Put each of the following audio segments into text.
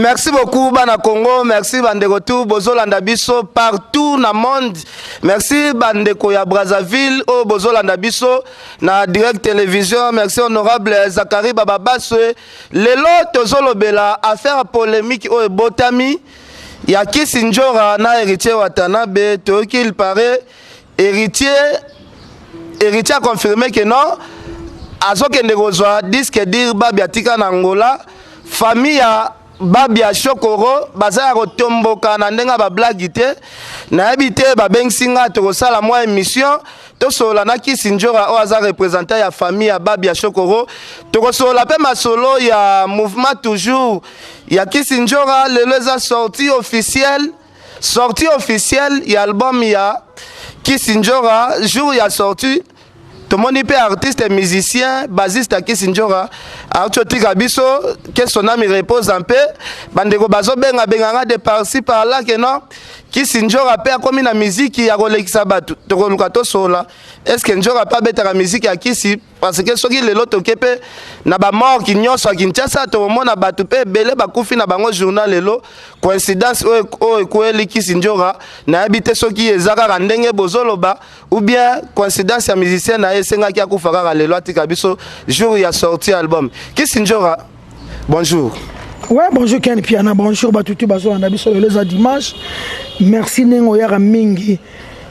Merci beaucoup bana Congo, merci bandeko tout bozolanda biso partout na monde. Merci bandeko ya Brazzaville oyo bozolanda biso na direct télévision. Merci honorable Zachary Bababaswe. Lelo tozolobela affaire polémique oyo ebotami ya Kisi Ndjora na Héritier Watanabe. Toyoki, il paraît Héritier a confirmé que non, azokende kozwa disque dur Babi atika na Angola. Famille ya Babi ya Shokoro baza ya kotomboka na ndenge ya bablague te. Nayebi te, babengisi nga, tokosala mwa émission, tosolola na Kisi Ndjora oyo aza représentant ya famille ya Babi ya Shokoro. Tokosolola mpe masolo ya mouvement toujours ya Kisi Ndjora. Lelo eza sortie officielle, sortie officielle ya album ya Kisi Ndjora. Jour ya sortie, tomoni mpe artiste musicien bassiste ya Kisi Ndjora auti otika biso, que son âme repose en paix. Bandeko bazobenga-benganga de par-ci par-là que non, Kisi Ndjora mpe akomi na miziki ya kolekisa bato. Tokoluka tosola, est ce que Ndjora mpe abetaka miziki ya kisi? Parce que soki lelo toke mpe na bamorgue nyonso ya Kinshasa, tokomona bato mpe ebele bakufi na bango journal. Lelo coïncidence oyo oyo ekweli Kisi Ndjora, nayebi te soki eza kaka ndenge bozoloba ou bien coïncidence ya musicien na ye esengaki akufa kaka lelo, atika biso jour ya sortie album. Kisi Ndjora, bonjour. Ouais, bonjour Ken Piana, bonjour batutu bazolanda biso. Lelo eza dimanche. Merci ndenge oyaka mingi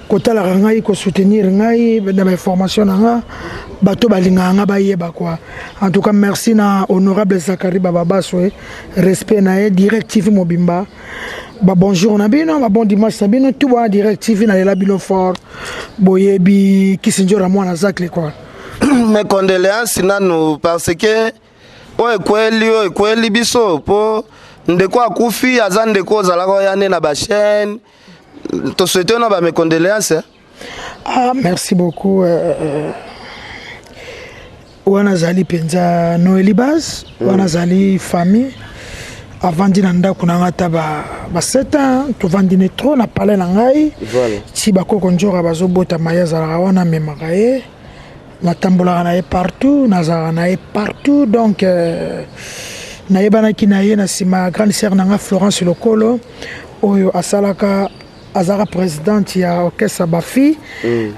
kotalaka ngai, kosoutenir ngai na bainformation na nga. Bato balingaka nga bayeba quoi. En tout cas, merci na honorable Zakari Bababaswe, respect na ye. Direct TV mobimba, babonjour na bino, babon dimanche na bino tout. Bwana Direct TV, nalela bino fort. Boyebi Kisi Ndjora, mwana Zacle quoi. Mes condoléances nanu, parce que oyo ekweli biso mpo ndeko akufi, aza ndeko ozalaka oya nde na bachaîne. Tosouhaite na bames condoléances. Ah, merci beaucoup. Wana azali mpenza Noeli Base. Wana azali famille, avandi na ndako na ngai ata ba 7 ans, tovandi ne trop na palais na ngai. Ti bakoko Nzoka bazobotama, ye azalaka wana, amemaka ye, natambolaka na ye partout, nazalaka na ye partout. Donc nayebanaki na ye na nsima ya grande sœur na nga Florence Lokolo, oyo asalaka, azalaka présidente ya orchestre bafi.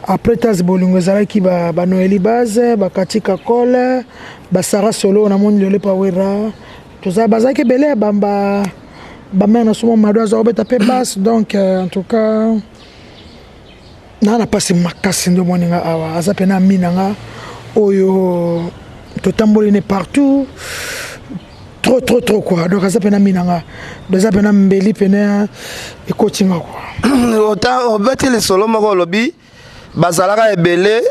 Après tas bolingo ezalaki banoeli base, bakatika kole, basara solo. Namoni lelo epa Wera toza, bazalaki ebele, bamba bamare na somo mado aza kobeta mpe basse. Donc en tout cas, naa na mpasi makasi nde omoni nga awa. Aza pena ami na nga oyo totamboli ne partout, trop trop trop quoi. Donc aza pena ami na nga, donc eza pena mbeli pene ekotinga quoi. Ota obeti lisolo moko, olobi bazalaka ebele.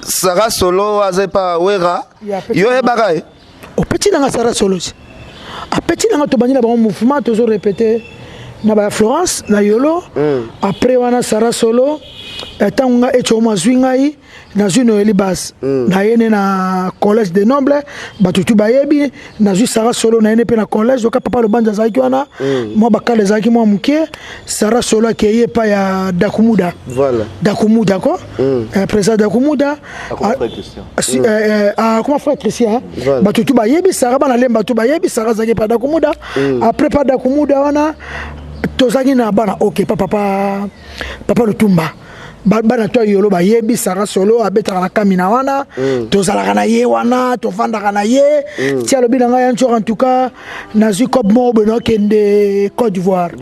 Sara Solo aza epa Wera. Yo oyebaka ye? Opeti nanga Sara Solo ti apeti nanga, tobandi na bango mouvement, tozo répété na ba Florence na Yolo. Après wana Sara Solo, ntango nga eti omo azwi ngai, nazwi Noeli Base naye ne na collège de Noble, bato tu bayebi. Nazwi Sara Solo, naye ne mpe na collège oka papa Lobanzi azalaki wana. Mwa bakala ezalaki mwa moke. Sara Solo akei epai ya Dakumuda. Dakumuda ko. Président Dakumuda. Akoma frère Christian. Akoma frère Christian. Bato tu bayebi Sara, bana Lemba tu bayebi Sara, azalaki epai ya Dakumuda. Après pa Dakumuda wana, tozalaki na bana ok pa papa Lutumba. Bana to Yolo bayebi Sara Solo, abetaka na kamina wana. Tozalaka na ye wana, tovandaka na ye. Ti alobi na ngai ya Ncor, en tout cas nazwi cope moko boye, nakende Côte d'Ivoire.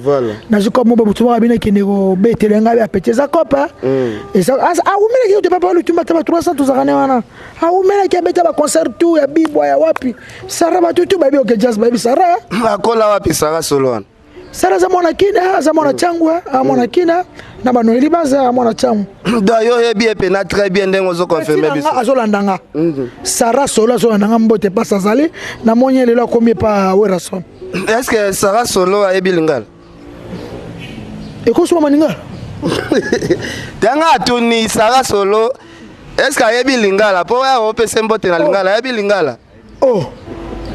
Nazwi cope moko boye, motu moko abini akende kobetela ngai, apeti eza cope awumelaki yo te. Papa Lutumba te, ba 300 tozalaka ne wana, awumelaki abeta baconcert tout ya bibwa ya wapi. Sara, bato tu bayebi OK Jazz, bayebi Sara. Akola wapi Sara Solo wana? Sara aza mwana Kina, aza mwana Tiangwa, aza mwana Kina na banoeli baza, aza mwana Tiangu. Donc yo oyebi ye mpena très bien ndenge ozoconfirme biso. Nga azolanda nga, Sara Solo azolanda nga. Mbote mpasi azali, namoni ye lelo akomi epa Werason. Est ce que Sara Solo ayebi lingala? Ekosoma maninga. Tanga atuni Sara Solo, est ce que ayebi lingala? Mpo oya opesa mbote na lingala, ayebi lingala? Oh,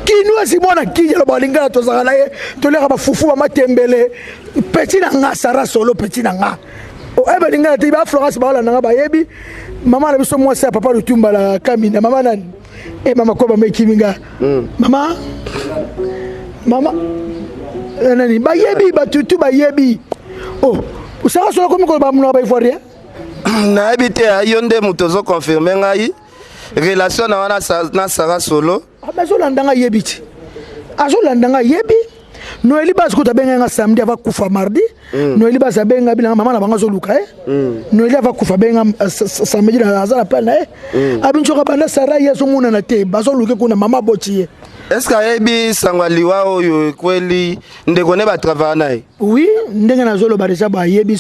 kinu asi mwana kini, aloba lingala. Tozalaka na ye, toliaka bafufu, bamatembele. Petit na nga Sara Solo, petit na nga oyeba lingala te. Ba Florence baolanda nga, bayebi mama na biso, mwasi ya papa Lutumba na Kamina. Mama nani? E mama ko bama ekimi nga. Mama, mama. Nani bayebi, batutu bayebi. Oh, Sara Solo akomi koloba monoko ba Ivoirien. Nayebi te, yo nde moto ozoconfirme ngai relation na wana na Sara Solo. Azolanda ngai, yebi ti azolanda ngai, yebi Noeli Basi kuta abengai nga samedi, ava kufa mardi. Noeli Basi abenga bilanga mama na bango azoluka ye. Noeli ava kufa, abenga samedi, aza na pale na ye. Abinzoka banda Sara ye azomonana te, bazoluka kuna mama aboti ye. Est ce que ayebi sango ya liwa oyo ekweli ndeko ne batravaille na ye? Oui, ndenge nazoloba deja bayebi,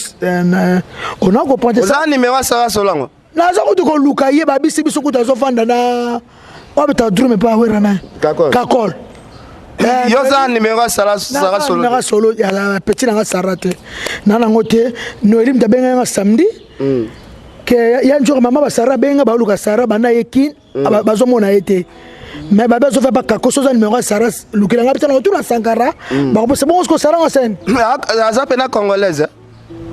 ona comprendre. Oza numéro ya Sara Solo yango? Naza kutu koluka ye, babisi biso kutu azofanda na wabeta drume mpe awera na Kakol. Yo oza numéro ya Sara Solo? Numéro Solo ya petit nanga Sara te, na nango te. Noeli mutu abengai nga samedi ke ya nzoka mama basara abenga, baoluka Sara banda ye Kin, bazomona ye te, mais babe azofa bakako. So oza numéro ya Sara, lukela nga bitana otuna Sankara, bakopesa bongo siko Sara ngo sene. Aza mpena congolaise?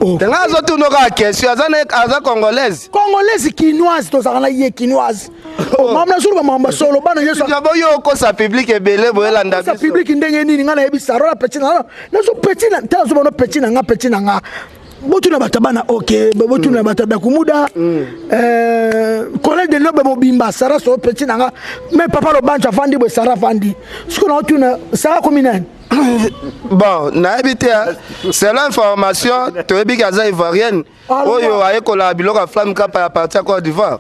Nga azotuna kaka question, aza congolaise? Congolaise kinoise, tozalaka na ye kinoise. Mama, nazoloba makambo solo, bana nyonso. Boyo okosa public ebele boyelanda. Biso public ndenge nini? Nga nayebi Sara na petit na nazo petit na tala, azobano petit na nga, petit na nga. Botuna bato bana, ok, botuna bato dakumuda, collège de nobe mobimba. Sara so petit na nga, mais papa Lobanjo afandi boye, Sara afandi. Sikoyo naotuna, Sara komi nani? Bon, nayebi te. Selon information toyebi ke aza Ivoirienne oyo ayekola biloko ya flamme kapa ya parti ya Côte d'Ivoire.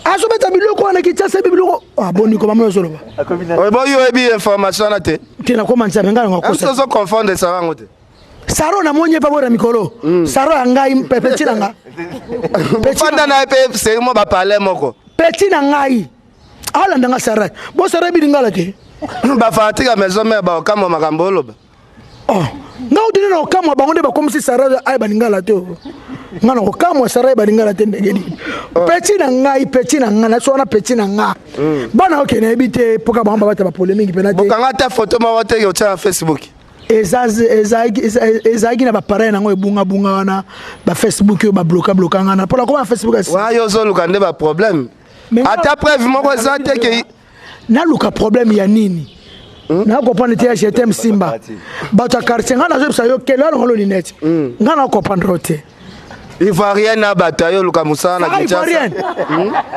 Azobeta biloko wana Kinshasa, yebi biloko boniko mama ozoloba. Bo yo oyebi information wana te? Te, nakoma Nzambe ngai nango. Ozo confondre Sara yango te? Saro namoni ye mpe boyera mikolo. Saro ya ngai, petit na nga. Fanda na ye mpe serimo bapale moko. Petit na ngai alanda nga Sara bo Sara yebi lingala te. Bafanatike ya Maison Mère baokamwa makambo oloba. Oh, nga utini na kokamwa bango nde bakomisi Sara ayeba lingala te. Nga na kokamwa Sara ayeba lingala te ndenge nini? Petit na ngai, petit na ngai naso wana, petit na nga. Bana oke nayebi te mpoka bango babata bapolémique mpena te. Bokanga ata photo moko te otia na Facebook? Ezalaki na bapareil nango ebungabunga wana, bafacebook oyo babloka bloka nga na mpo nakoma na Facebook. Wana yo ozoluka nde baproblème, ata preuve moko eza te ke. Naluka problème ya nini? Na comprendre te ya jetem simba bato ya quartier. Ngai nazoyebisa yo kelo alongolo lunette, ngai na comprendre te. Ivoirienne na bato ayo oluka mosala na Kinshasa.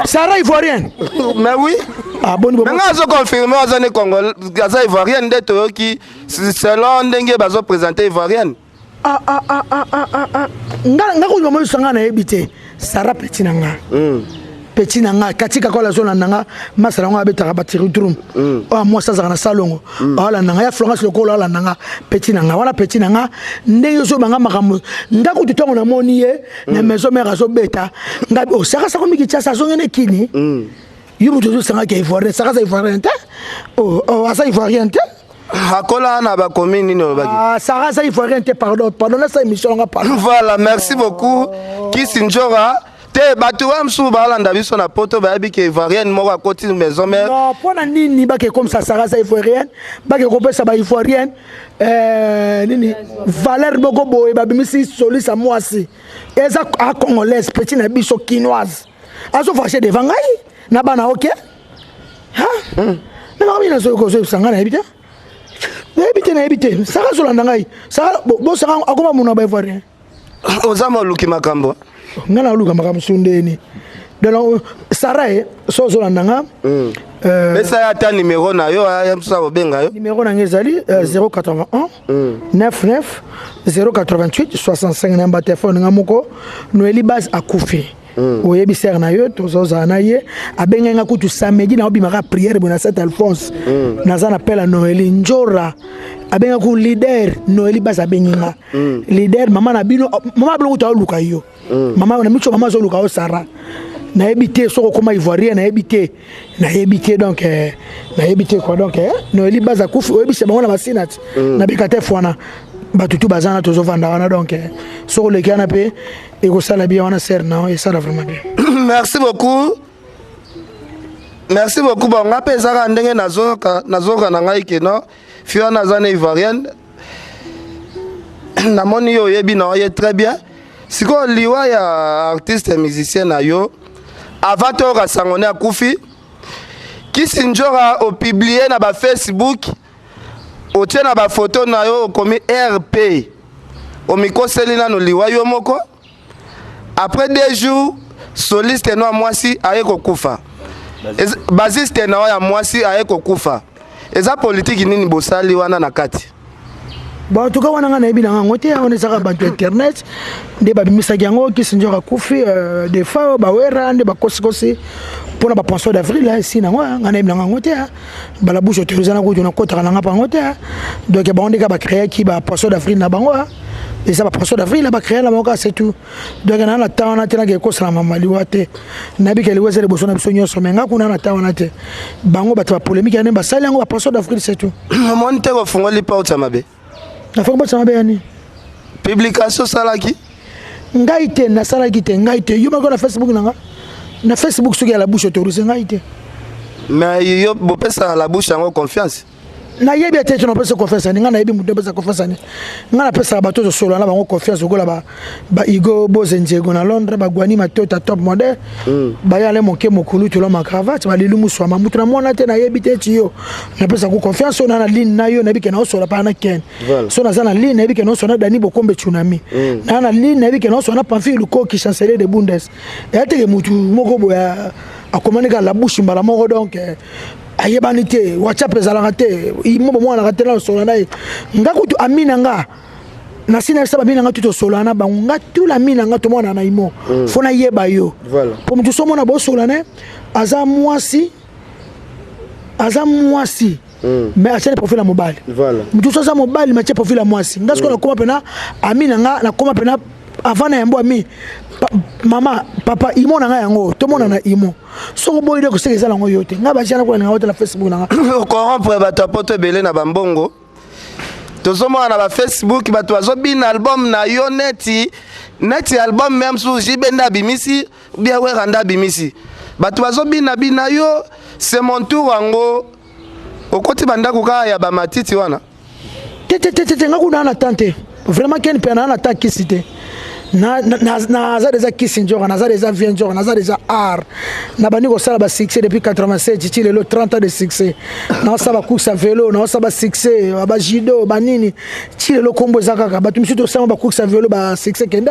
Sara Ivoirienne? Mais oui. Ah, boni? Mais nga azoconfirme aza ne Congol, aza Ivoirienne nde toyoki selon ndenge bazoprésente Ivoirienne. Ah, ah, ah, ah, ah, ah, ah. Nga nga kozwa moyebisa nga nayebi te. Sara petit na nga, petit na nga katika kola azolanda nga, masala yango abetaka batiridrum oyo mwasi azalaka na salongo, aolanda nga ya Florence lokolo, aolanda nga petit na nga wana, petit na nga ndenge ozobanga makambo. Nga kutu ntango namoni ye na Maison Mère azobeta nga, osaka sako miki tiasa azongene kini. Yo moto ozosangaki ya Ivoirien, Sara aza Ivoirien te, aza Ivoirien te. Akola na bakomi nini olobaki? Ah, Sara aza Ivoirien te, pardon, pardon, nasa émission nga, pardon. Voilà, merci beaucoup Kisi Njora. Te, bato wa mosusu balanda biso na Poto bayebi ke Ivoirienne moko akoti Maison Mère. Non, mpo na nini bake comme ça? Sara aza Ivoirienne, bake kopesa ba Ivoirienne nini valeur moko boye, babimisi solisa mwasi eza a Congolaise, petit na biso kinoise, azovoyage devant ngai na bana oke. Me makambo nini nazoyebisa ngai? Nayebi te, nayebi te, nayebi te. Sara azolanda ngai, Sara bosaka akoma mona ba Ivoirien. Oza moluki makambo. Ngai naluka makambo su ndeni. Donc Sara ye so ozolanda nga. Pesa ye ata nimero na yo, aya mosusu akobenga yo. Nimero na ngai ezali 081 99 088 65, namba telefone nga moko. Noeli Base akufi, oyebi sere na yo, tozozala na ye. Abengai nga kutu samedi, na obimaka prière boye na Saint Alphonse, naza na pela Noeli Njora. Abenga ku leader Noeli Base, abengi nga leader mama na bino, mama biloko kutu aoluka yo, mama na miso, mama azoluka yo. Sara nayebi te soki okóma Ivoirien, nayebi te, nayebi te. Donc nayebi te quoi. Donc Noeli Base akufi, oyebisa bango na masina ti na beka te wana bato tu baza na tozovanda wana. Donc soki oleki wana mpe ekosala bien wana, sere na esala vraiment bien. Merci beaucoup, merci beaucoup. Bon, nga mpe ezaka ndenge nazoka na ngai ke no fi wana aza na Ivoirienne. Namoni yo oyebi na ye très bien. Sikoyo liwa ya artiste musicien na yo, avant toyoka sango ne akufi, Kisi Njora opublie na bafacebook. Otie na bafoto na yo, okomi RP, omikoseli nano liwa yo moko. Après 2 jours, soliste no ya mwasi aye kokufa, bassiste na yo ya mwasi aye kokufa. Eza politiki nini bosali wana na kati? Bon, en tout cas, wana nga nayebi na yango te. Wana ezaka bato ya internet nde babimisaki yango. Kisi nzoka akufi, des fois bawera nde bakosikosi mpona bapoisson d'avril. Esi nango, nga nayebi na yango te. Bala bouche autorisé na kutu nakotaka nanga mpa yango te. Donc bango nde kaka bacréaki bapoisson d'avril na bango. Eza bapoisson d'avril bacréa na bango kaka, c'est tout. Donc naa na temps wana te, nake ekosala mama liwa te. Nayebi ke liwa eza liboso na biso nyonso, mais nga kuna na temps wana te. Bango bato bapolémique ya nde basali yango, bapoisson d'avril, c'est tout. Omoni te kofungoli porte ya mabe? Nafongi porte mabe yani? Publication osalaki. Ngai te, nasalaki te, ngai te. Yo moko na Facebook na nga, na Facebook soki ya la bouche autorisé, ngai te. Mais yo bopesaka la bouche yango confiance? Nayebi ete te napesa confiance ani. Ngai nayebi motu napesa confiance ani. Ngai napesaka bato tozosolola na bango confiance, lokola baigo bozenjego na Londres, bagwani matota top model, bayale moke mokulu toloma cravate, balilu muswama. Mutu na mwana te, nayebi te. Ti yo napesaka confiance oyo na ligne na yo, nayebi ke naosola mpana na Ken. So naza na ligne, nayebi ke naosola na Dani Bokombe Tsunami. Na ligne, nayebi ke naosola na Pamphile Lukoki, chancelier de Bundes. Eya teke mutu moko boye akomani kaka la bouche mbala moko. Donc ayebani te, WhatsApp ezalaka te, mo bomwanaka te na osola na ye. Nga kutu ami na nga nasi nayebisa bami na nga tu tosola na bango. Nga tula mi na nga tomwana na imo, fo nayeba yo. Po motu so omona bosola ne aza mwasi, aza mwasi, mais atiani profil ya mobali. Motu so aza mobali, mais atie profil ya mwasi. Nga sikoyo nakoma mpena ami na nga, nakoma mpena avant na yambo ami mama papa imo na ngai yango tomona na imo. Soko boyi nde koseka, eza nango yo te. Ngai basiana kuna ninga otala Facebook na nga. Ocorrompre bato ya poto ebele na bambongo. Tozomona na bafacebook bato bazobina album na yo neti neti album même su JB nde abimisi, bien Wera nde abimisi. Bato bazobina bina yo c'est mon tour. Yango okoti bandako kaka ya bamatiti wana? Te te te te te, nga kuna na temps te vraiment. Ken mpe na temps kisi te. Naza déjà kisi nzoka, naza déjà vie nzoka, naza déjà art. Nabandi kosala basuccès depuis 87 ti lelo, 30 ans de succès. Naosala bacourse ya vélo, naosala basuccès bajudo banini ti lelo. Kombo eza kaka bato misusu tosala bacourse ya vélo, basuccès kende.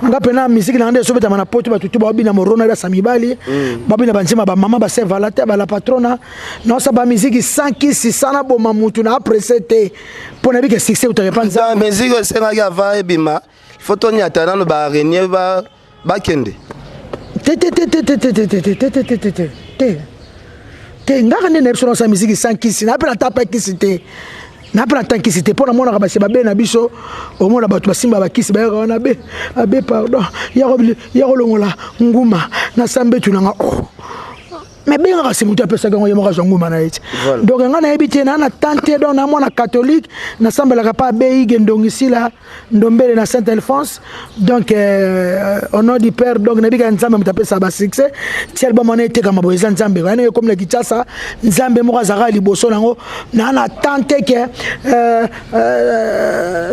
Nga mpena musique na nga nde ezobetama na poto. Bato tu baobina morona dasa mibali, babina banzema bamama basevala te, bala patrona. Naosala bamusique sans kisi, sans naboma mutu na apresse te, mpo nayebi ke succès utaka epa Nzambe. Musique esengaki avant ebima, faut toniata nano baaraignée bakende. Te te te te te te te te te te te te te te te te. Ngaka nde nayebi so nasala musique sans kisi, na mpe natapa kisi te, na mpe nata kisi te, mpo namonaka basi babe na biso. Omona bato basimba bakisi, bayaka wana abe abe pardon, ya kolongola nguma na sambetu nanga. Oh, mais bengaka si moto apesaki yango, ye moko azwa nguma na ye ti. Donc ngai nayebi te, naa na tante. Donc na mwana catholique, nasambelaka mpa abeige Ndongisila Ndombele na Saint Alphonse. Donc au nom du Père. Donc nayebi kaka Nzambe moto apesaka basuccès. Ti album wana etekama boye, eza Nzambe wana. Ekomi na Kinshasa, Nzambe moko azalaka liboso nango. Naa na tante ke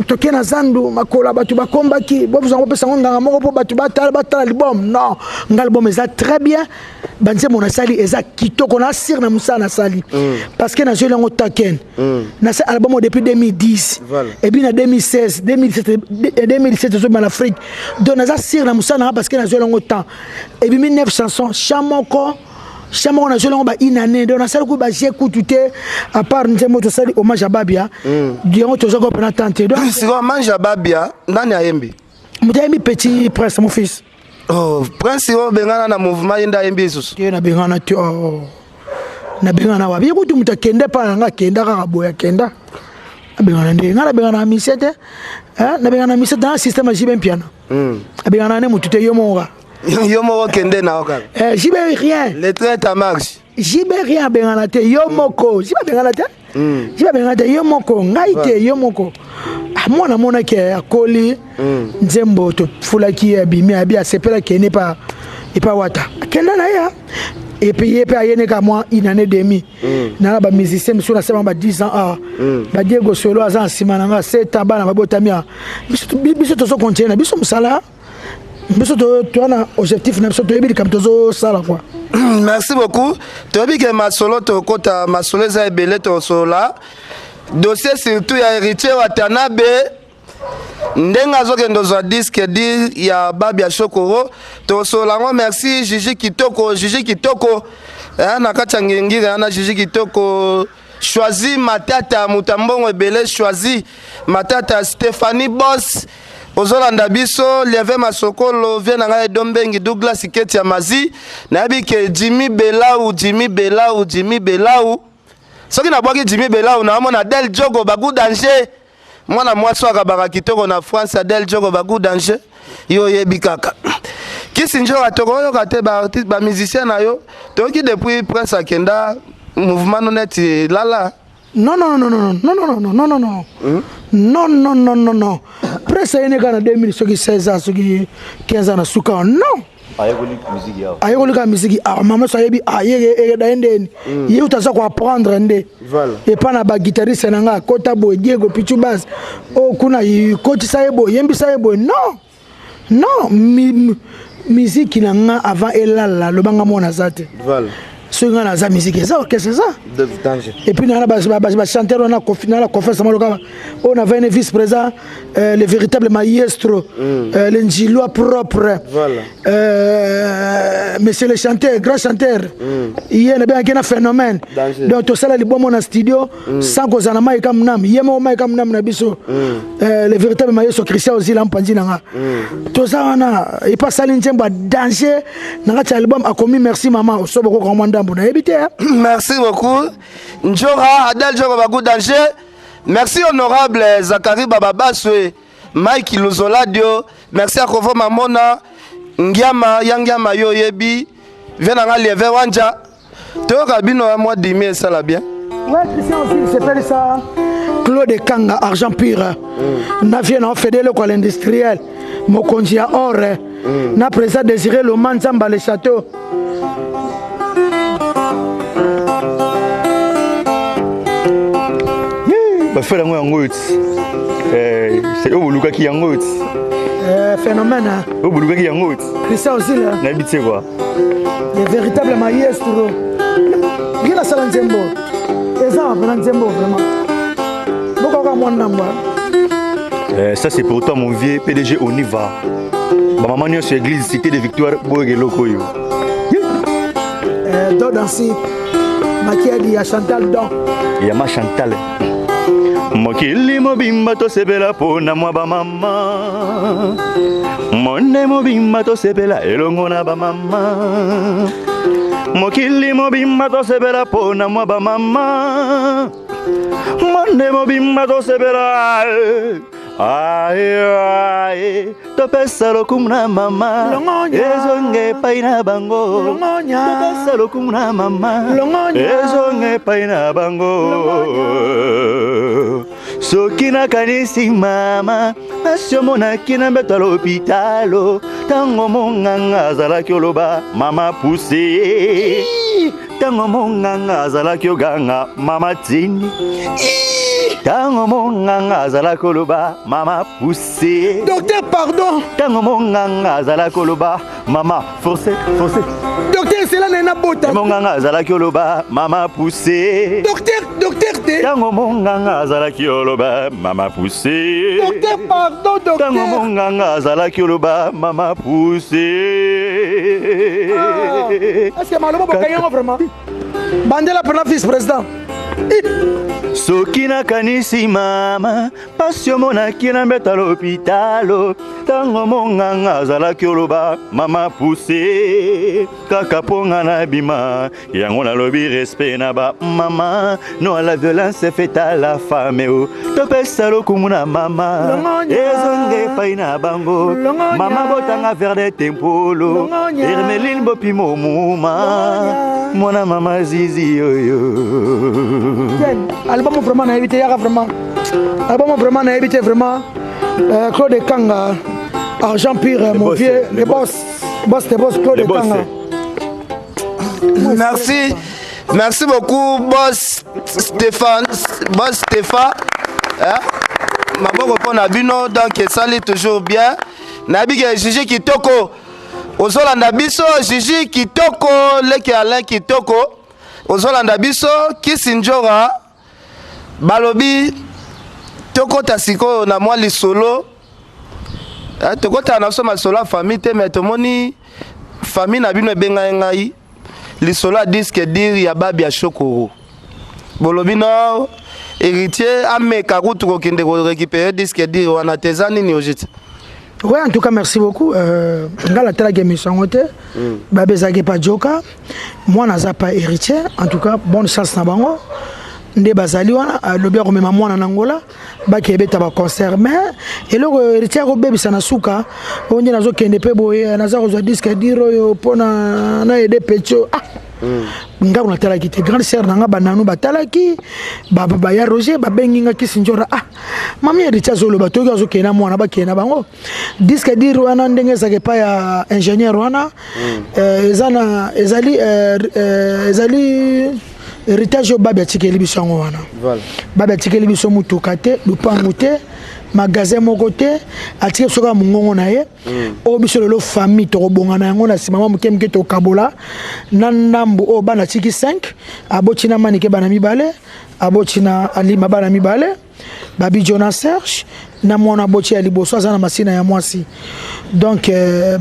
toke na zandu makolo ya bato bakombaki bozango bopesa yango nganga moko mpo bato batala batala album. Non, nga album eza très bien. Banzembo nasali eza kitoko na sire na mosala nasali, parce que nazweli yango taken. Nasali album oyo depuis 2010 et puis na 2016, 2017, 2017 ezobima na Afrique. Donc naza sire na mosala nanga parce que nazweli yango temps. Ebimi 9 chansons, chant moko, chant moko nazweli yango ba une année. Donc nasali ku baje kutu te, à part nzembo tosali hommage à Babia. Yango tozwaki mpena temps te. Donc Sikoyo hommage ya Babia, nani ayembi? Moto ayembi, petit Prince, mon fils. Oh, Prince oyo bengana na mouvement, ye nde ayembi lisusu? Te, nabengana te. Oh. Nabengana wapi? Ye kutu moto akende mpa na nga, akenda kaka boye, akenda. Abengana nde nga nabengana na misie te. Nabengana na misie te na système ya JB Mpiana. Abengana ne motu te, yo moko kaka. Yo moko kende na yo kaka. JB rien. Le train est en marche. JB rien, abengana te, yo moko. JB abengana te, JB abengana te, yo moko. Ngai te, yo moko. Mwana amonaki akoli. Nzembo tofulaki ye, abimi, abi asepelaki ene epa wata, akenda na ye. Et puis ye mpe ayene ka mwa une année demi. Nanga bamusicien mosusu nasema ba 10 ans a badiego solo aza na nsima na nga 7 ans. Bana babotami a biso tozocontinue na biso mosala. Biso toa na objectif na biso, toyebi likambo tozosala quoi. Merci beaucoup. Toyebi ke masolo, tokota masolo eza ebele, tosolola. Dossier surtout ya Héritier Watanabe ndenge azokende ozwa disque dur ya Babia Shokoro, tosolola yango. Merci Gigi Kitoko, Gigi Kitoko eh, na kati ya ngengiri wana Gigi Kitoko. Choisi Matata, moto ya mbongo ebele, Choisi Matata. Stéphanie Boss, ozolanda biso. Lieve Masokolo, vie na ngai Edo Mbengi, Douglas Keti ya Mazi. Nayebi ke Jimmy Belau, Jimmy Belau, Jimmy Belau, soki nabwaki Jimmy Belau, naomona Del Jogo Bagu Danger, mwana mwasi oyo akabaka kitoko na France. Adel Jogo Bagu Danger, yo oyebi kaka kisi njoka. Tokoyoka te baartiste, bamusicien na yo. Toyoki depuis Prince akenda, mouvement no neti lala. Non, non, non, non, non, non, non, non, non, non, non, non, non, non, non. Prince ayene kaka na 2000 soki 16 ans, soki 15 ans na suka. Non, ayekoli kaka misiki. Ah, mama so ayebi ayekeda ye ndeni ye uta aza koapprendre nde epa na baguitariste na nga akota boye, Diego Pichu Bas oyo kuna, kotisa ye boye, yembisa ye boye. Non, non, miziki na nga avant elala, lobanga mwana aza te. Soki nga naza, miziki eza, orchestre eza. Et puis nana bachanteur wana na confiance maloka oyo na vaine vice président, le véritable maestro, le Njilois propre. Voilà. Monsieur le chanteur, grand chanteur, ye nabengaki na phénomène. Danger. Donc tosala libomo na studio sans kozala na Maika Munam, ye moko Maika Munam na biso, le véritable maestro Christian Ozila mpanzi na nga. Toza wana epa asali nzembo ya danger na kati ya album, akomi "Merci mama". Osobo koka mwa ndambo, nayebi te, hein. Merci beaucoup Njora Adel Jogo Bagu Danger. Merci honorable Zakari Bababaswe, Mike Luzoladio. Merci Akovo Mamona Ngiama ya Ngiama, yo oyebi vie na nga Lieve Wanja. Toyoka bino ya mwa dimi esala bien. Ouais, Christian aussi, s'appelle ça Claude Kanga, argent pur. Na vie na Fedele quoi, l'industriel. Mokonzi ya or. Na président Désiré Loman Nzamba le château. Bafere yango, yango oyo ti oyo bolukaki, yango oyo ti. Phénomène, hein. Oyo bolukaki, yango oyo ti. Christian aussi là. Nayebi te quoi. Le véritable maestro. Ngila sala nzembo. Eza vraiment nzembo vraiment. Bokoka mwa ndambo. Ça c'est pour toi, mon vieux PDG Oniva. Bamama nyonso église Cité de Victoire, boyoka eloko oyo. Do Dansi. Makiadi ya Chantal Don. Yama Chantal. Mokili mobimba tosepela mpona mwa bamama, monde mobimba tosepela elongo na bamama. Mokili mobimba tosepela mpona mwa bamama, monde mobimba tosepela. Aye, aye, topesa lokumu na mama. Longonya. Ezonga epai na bango. Longonya. Topesa lokumu na mama. Longonya. Ezonga epai na bango. Soki nakanisi mama, asi omonaki na mbeto ya lopitalo, ntango monganga azalaki oloba "Mama, pousse", ntango monganga azalaki oganga "Mama, tini", ntango monganga azalaki oloba "Mama, pousse". Docteur, pardon. Ntango monganga azalaki oloba "Mama, force, force". Docteur, c'est là nena bota. Monganga azalaki oloba "Mama, pousse". Docteur, docteur te. Ntango monganga azalaki oloba "Mama, pousse". Docteur, pardon, docteur. Ntango monganga azalaki oloba "Mama, pousse". Ah, est-ce que maloba bokangi yango vraiment? Bandela mpena vice président. Soki nakanisi mama, pasi omonaki na mbeto ya lopitalo, ntango monganga azalaki oloba "Mama, pousse", kaka mpo nga na bima yango, nalobi respect na bamama, non à la violence faite à la femme. O topesa lokumu na mama. Longonya. Ezonga epai na bango. Longonya. Mama botanga verde tempolo. Longonya. Hermeline Bopimo Muma. Longonya. Mwana mama Zizi oyo. Ken, album vraiment nayebi te, yaka vraiment album vraiment nayebi te vraiment. Claude Kanga, argent pur, mon boss, vieux, le le boss, boss de boss, Claude Le boss. Kanga. Merci, merci beaucoup boss Stéphane, boss Stéphane, hein? Maboko mpo na bino. Donc esali toujours bien. Nayebi ke Jiji Kitoko ozolanda biso, Jiji Kitoko, leki Alain Kitoko ozolanda biso. Kisi Njora. Balobi tokota sikoyo na mwa lisolo, tokotaka na biso masolo ya famille te, mais tomoni famille na bino ebengai ngai lisolo ya disque dur ya Babia Shokoro. Bolobi no héritier ameka kutu kokende korécupérer disque dur wana te, eza nini ojiti? Ouais, en tout cas, merci beaucoup. Nga natalaki émission yango te. Babe ezalaki pa Joka, mwana aza pa héritier. En tout cas, bonne chance na bango nde bazali wana. Alobi akomema mwana na Ngola, baki ebeta baconcert, mais eloko héritier akobebisa na suka oyo nde nazokende mpe boye, naza kozwa disque dur oyo mpona na aider petit oyo. Ah, ngango natalaki te. Grande sœur na nga, bananu batalaki, baya Roger babengi nga kisi njora. Ah, mami, héritier azoloba toyoki azokende na mwana, bakende na bango. Disque dur wana, ndenge ezalaka epai ya ingénieur wana, eza na ezali ezali héritage oyo babi atikeli biso yango wana. Babi atikeli biso mutuka te, lupangu te, magasin moko te. Atikeli biso kaka mongongo na ye oyo biso lelo famille tokobonga na yango na nsima. Mwa moke moke tokabola na ndambu oyo bana atiki 5. Aboti na Manike bana mibale, aboti na Alima bana mibale, babi Jona Serge na mwana aboti ya liboso aza na masina ya mwasi. Donc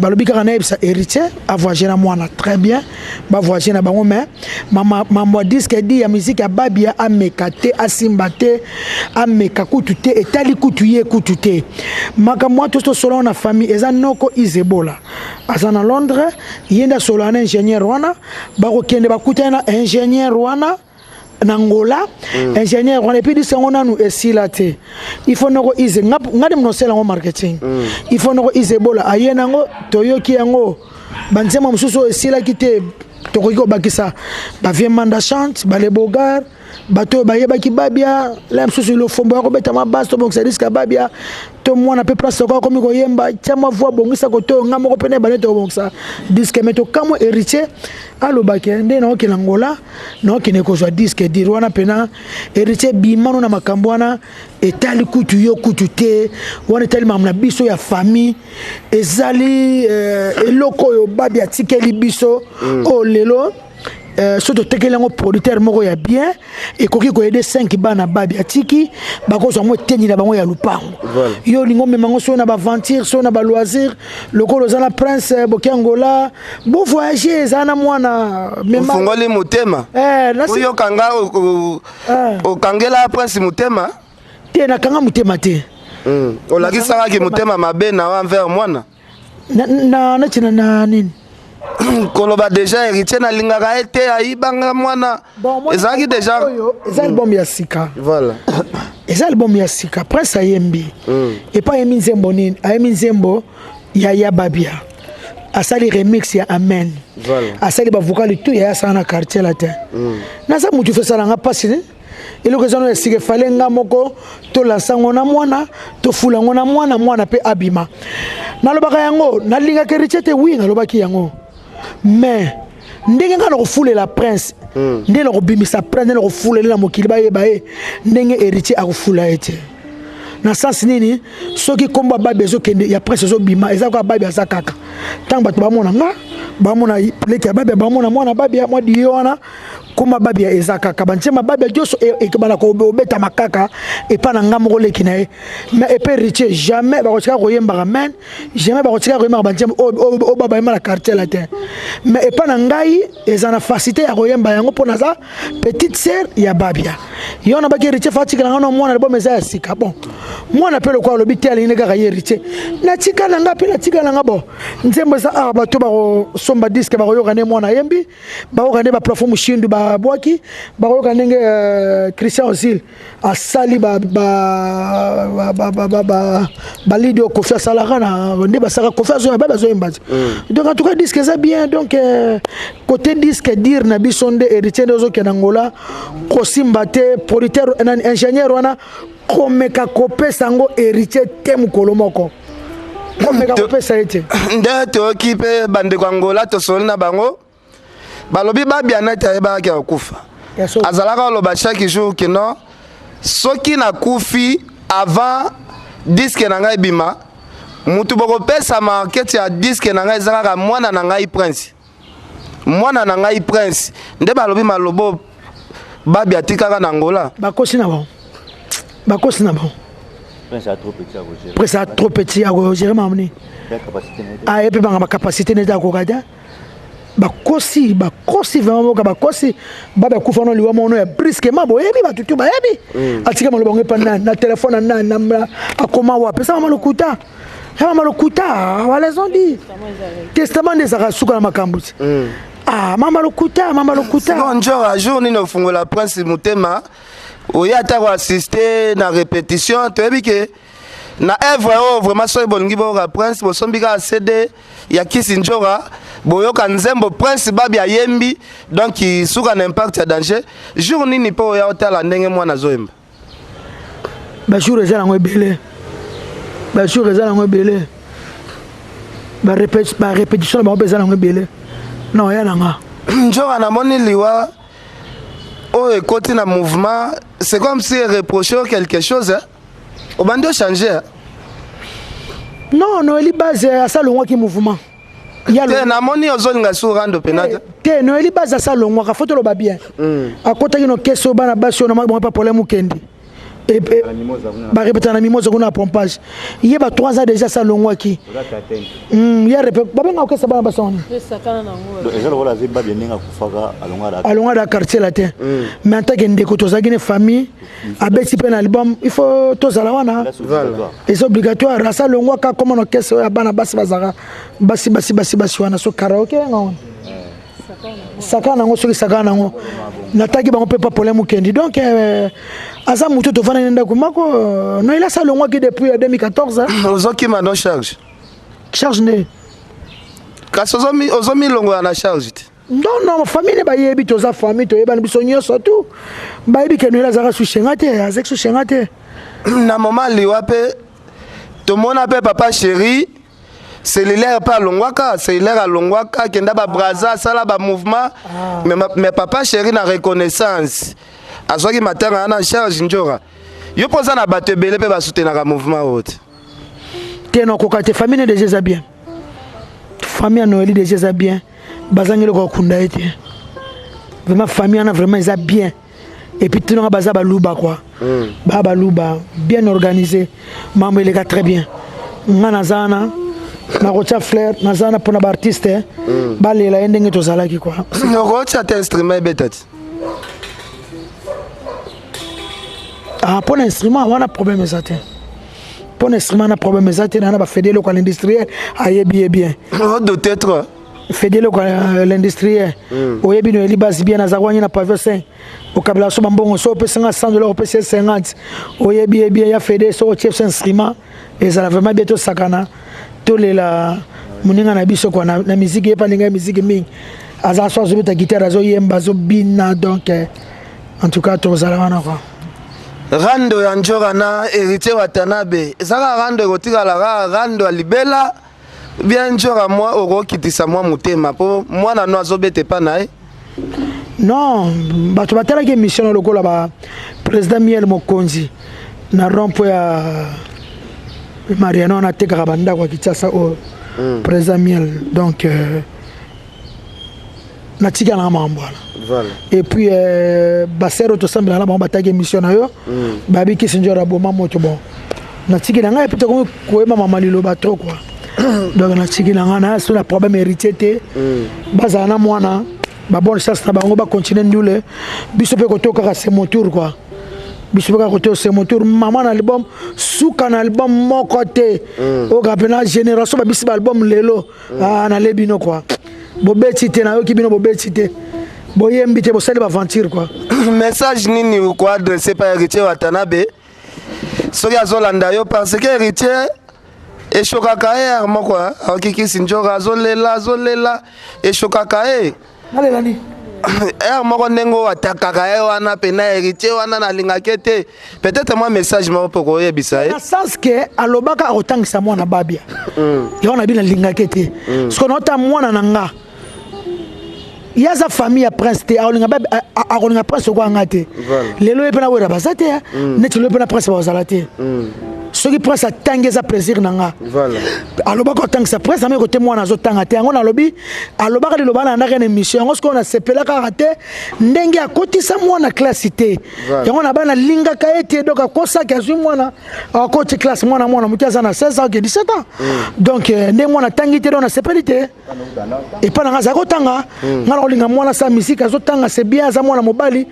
balobi kaka nayebisa héritier avoyage na mwana, très bien, bavoyage na bango, mais mambo ya disque dur ya musique ya Babia, ameka te, asimba te, ameka kutu te, etali kutu ye kutu te. Makambo wana tosola na famille, eza noko Isebola aza na Londres, ye nde asolola na ingénieur wana. Bakokende, bakutani na ingénieur wana na Ngola. Ingénieur wana, et puis disque yango nanu esila te. Il faut noko Ise nga nde monosala yango marketing. Il faut noko Ise Ebola aye nango, toyoki yango. Banzembo mosusu oyo esilaki te, tokoki kobakisa bavie Manda Chante, balebogar, bato oyo bayebaki Babia la mosusu, Lofombo ya kobeta mabasi, tobongisa disque ya Babia to mwana mpe place tokoka komi koyemba, tia mwa voix, bongisa kote oyo nga moko mpe na ebane, tokobongisa disque. Mais tokamwa, héritier alobaki nde naokende Ngola, naokende kozwa disque dur wana. Mpena héritier, bimano na makambo wana, etali kutu yo kutu te. Wana etali makambo na biso ya famille, ezali eloko oyo babi atikeli biso oyo lelo so totekeli yango producteur moko ya bien, ekoki koaider 5 bana babi atiki, bakozwa yango etendi na bango ya lupango. Yo olingi omema yango so na baaventure, so na baloisir, lokola oza na prince boki Angola, bovoyage, eza na mwana. Ofungoli motema, oyoka nga okangela prince motema. Te, nakanga motema te. Olakisakaki motema mabe na envers mwana. Na neti na nini? Koloba déjà héritier nalingaka ye te, ayibanga mwana, ezalaki déjà. Eza album ya sika. Voilà. Eza album ya sika. Prince ayembi epai, ayembi nzembo nini? Ayembi nzembo ya Babia, asali remix ya Amen. Asali bavocal tout ya asala na Quartier Latin. Naza mutu fe esalanga mpasi. Eloko eza no ya sika, efale nga moko tolansa yango na mwana, tofula yango na mwana, mwana mpe abima. Nalobaka yango, nalingaka héritier te. Oui, nalobaki yango, mais ndenge ngai nakofulela prince, nde nakobimisa prince, nde nakofulela na mokili, bayeba ye ndenge héritier akofula ye te. Na sens nini? Soki nkombo ya babi ezokende, ya prince ezobima, eza kaka babi aza kaka. Ntango bato bamona nga, bamona leki ya babi, bamona mwana babi, mwa diyo wana, koma babia eza kaka bantiema babia nyonso ekebana kobetama kaka epa na nga moko leki na ye. Mais epe héritier, jamais bakotika koyembaka men, jamais bakotika koyembaka bantiema oyo bayemba na Quartier Latin. Mais epa na ngai eza na facilité ya koyemba yango mpo naza petite sœur ya babia. Yo na baki héritier fa atikala nga na mwana, album eza ya sika. Bon, mwana mpe lokola alobi te, alingi kaka ye héritier, natika na nga mpe natika na nga. Bon, nzembo eza awa, bato bakosomba disque, bakoyoka nde mwana ayembi, bakoyoka nde baplafond moshindu babwaki, bakoyoka ndenge Christian Ozil asali balidi oyo Kofi asalaka na nde basalaka Kofi azoyemba, bazoyemba te. Donc en tout cas, disque eza bien. Donc côté disque dur na biso nde héritier nde ozokende Angola, kosimba te. Producteur nani, ingénieur wana, komeka kopesa yango héritier te mokolo moko, komeka kopesa ye te. Nde toyoki mpe bandeko Angola, tosoli na bango, balobi babia neti ayebakaki akokufa, azalaka oloba chaque jour que non, soki nakufi avant disque na ngai ebima, mutu bokopesa market ya disque na ngai eza kaka mwana na ngai prince, mwana na ngai prince. Nde balobi malobo babi atikaka na Angola. Bakosi na bango. Bakosi na bango. Prince a trop petit akogere makambo nini? Aye mpe banga bacapacité nete akoka te. Bakosi, bakosi vraiment, boka bakosi. Babe akufa no liwa mono ya brusquement, boyebi, bato tu bayebi. Atika maloba ngo epa nani na telefone na nani na akoma wapi? Eza mama lokuta, ya mama lokuta. Wala ont dit testament nde ezalaka suka na makambo ti. Ah, mama lokuta, mama lokuta. Sikoyo Njora, jour nini ofungola Prince motema, oye ata koassiste na répétition? Toyebi ke na œuvre oyo vraiment, soki bolingi boyoka Prince, bosombi kaka CD ya Kisi Njora, boyoka nzembo Prince Babi ayembi, donc suka na impact ya danger. Jour nini mpo oya otala ndenge mwana azoyemba? Bajour eza nango ebele, bajour eza nango ebele, barépétition na bango mpe eza nango ebele. Non, ya nanga. Njora, namoni liwa oyo ekoti na mouvement, c'est comme si reproche quelque chose, hein? Obandi ochange, hein? Non, Noeli Base asalongwaki mouvement. Te, namoni ozolinga su rando pena te. Te, Noeli Base asalongwaka, fo toloba bien. Akotaki no kese oyo bana basi oyo na bango pa problème, okendi barepeta na Mimosa kuna na pompage. Ye ba 3 ans déjà asalongwaki. Ye babenga okesa bana basi wani. Eza lokola aza Babia ndenge akufaka, alongaka. Alongwa da Quartier Latin, mais en tant que ndeko tozalaki ne famille, abeti mpe na album, il faut tozala wana, eza obligatoire. Asalongwaka koma na orchestre oyo ya bana basi, bazalaka basi basi basi basi wana, so karaoke yanga wana, sakana nango, soki sakana nango nataki bango mpe pa problème okendi. Donc aza motu tovandaki na ndako moko. Noeli asalongwaki depuis 2014. Ozokima no charge. Charge nde? Kasi ozomilongola na charge te. Non, non, famille ne bayebi, toza famille, toyebani biso nyonso tu, bayebi ke Noeli azalaka sushenga te, azalaki sushenga te. Na moma liwa mpe tomona mpe papa chéri cellulaire mpe alongwaka, cellulaire alongwaka, akenda babraza, asala bamouvement, mais papa chéri na reconnaissance azwaki matanga wana charge. Njora, yo mpo oza na bato ebele mpe basoutenaka mouvement oyo te. Te, nakoka te. Famille ne déjà eza bien, famille ya Noeli déjà eza bien, bazangi eloko bakunda ye te. Vraiment, famille wana vraiment eza bien. Et puis tunanga baza baluba quoi, baa baluba bien organisé, mambo eleka très bien. Nga naza wana, nakotia fleur, naza wana mpona baartiste balela ye ndenge tozalaki quoi. Okotia te instrument ebeta ti? Ah, mpona instrument wana problème eza te, mpona instrument na problème eza te. Naa na bafede eloko ya l'industriel, ayebi ye bien. Odoute trop. Fede eloko ya l'industriel, oyebi Noeli Basi bien, aza wani na pavio 5, okabela so bambongo, so opesanga 100 dollar, opesi ye 50, oyebi ye bien ya fede. So otie so instrument, ezala vraiment bien, tosakana, tolela moninga na biso kua na miziki. Ye mpe alinga miziki mingi, aza so azobeta guitare, azoyemba, azobina. Donc en tout cas tozala wana quoi. Rando ya Njora na Héritier Watanabe ezaka rando ekotikala kaka rando ya libela bien. Njora, mwa okokitisa mwa motema mpo mwana no azobeta epa na ye. Non, bato batalaki émission na lokola ba président Miel Mokonzi na rond-point ya Mariano wana, atekaka bandako ya Kinshasa oyo, président Miel. Donc natika nanga makambo wana. Et puis basere oyo tosambelaka na bango bataki émission na yo, bayebi Kisi Njora aboma moto. Bon, natiki na ngai, epuis tokomi koyeba mama liloba trop quoi. Donc natiki na ngai na so na problème Héritier te, bazala na mwana, babonne chance na bango, bacontinue ndule. Biso mpe koto kaka c'est mon tour quoi, biso mpe kaka koto c'est mon tour. Mama na album, suka na album moko te oyo kaka mpena génération babisi baalbum lelo. Ah, nalebi bino quoi, bobeti te, nayoki bino, bobeti te, boyembi te, bosali baventure quoi. Message nini koadresse pa Héritier Watanabe soki azolanda yo? Parce que Héritier eshokaka ye yare moko aoki Kisi Njoka azolela, azolela, eshokaka ye. Nalela nini? Ere moko ndenge oyo atakaka ye wana pena Héritier wana, nalingaki te. Peut-être mwa message moko mpo koyebisa ye. Na sens ke alobaka akotangisa mwana Babia, yango na bino nalingaki te. Soki naota mwana na nga, ye aza famille ya Prince te, akolinga Prince okoya nga te. Lelo ye mpe na Wera baza te, neti lelo mpe na Prince bazala te. Soki Prince atangi, eza plaisir na nga. Alobaka otangisa Prince, ameki kote mwana azotanga te. Yango nalobi, alobaka liloba na ndaka na émission yango. Sikoyo nasepela kaka te ndenge akotisa mwana classe te. Yango na bana alingaka ye te. Donc akosaki, azwi mwana, akoti classe, mwana moke aza na 16 ans, oke 17 ans. Donc ndenge mwana atangi te, donc nasepeli te. Epai na nga azalaki kotanga, nga na kolinga mwana asala misike, azotanga, c'est bien. Aza mwana mobali,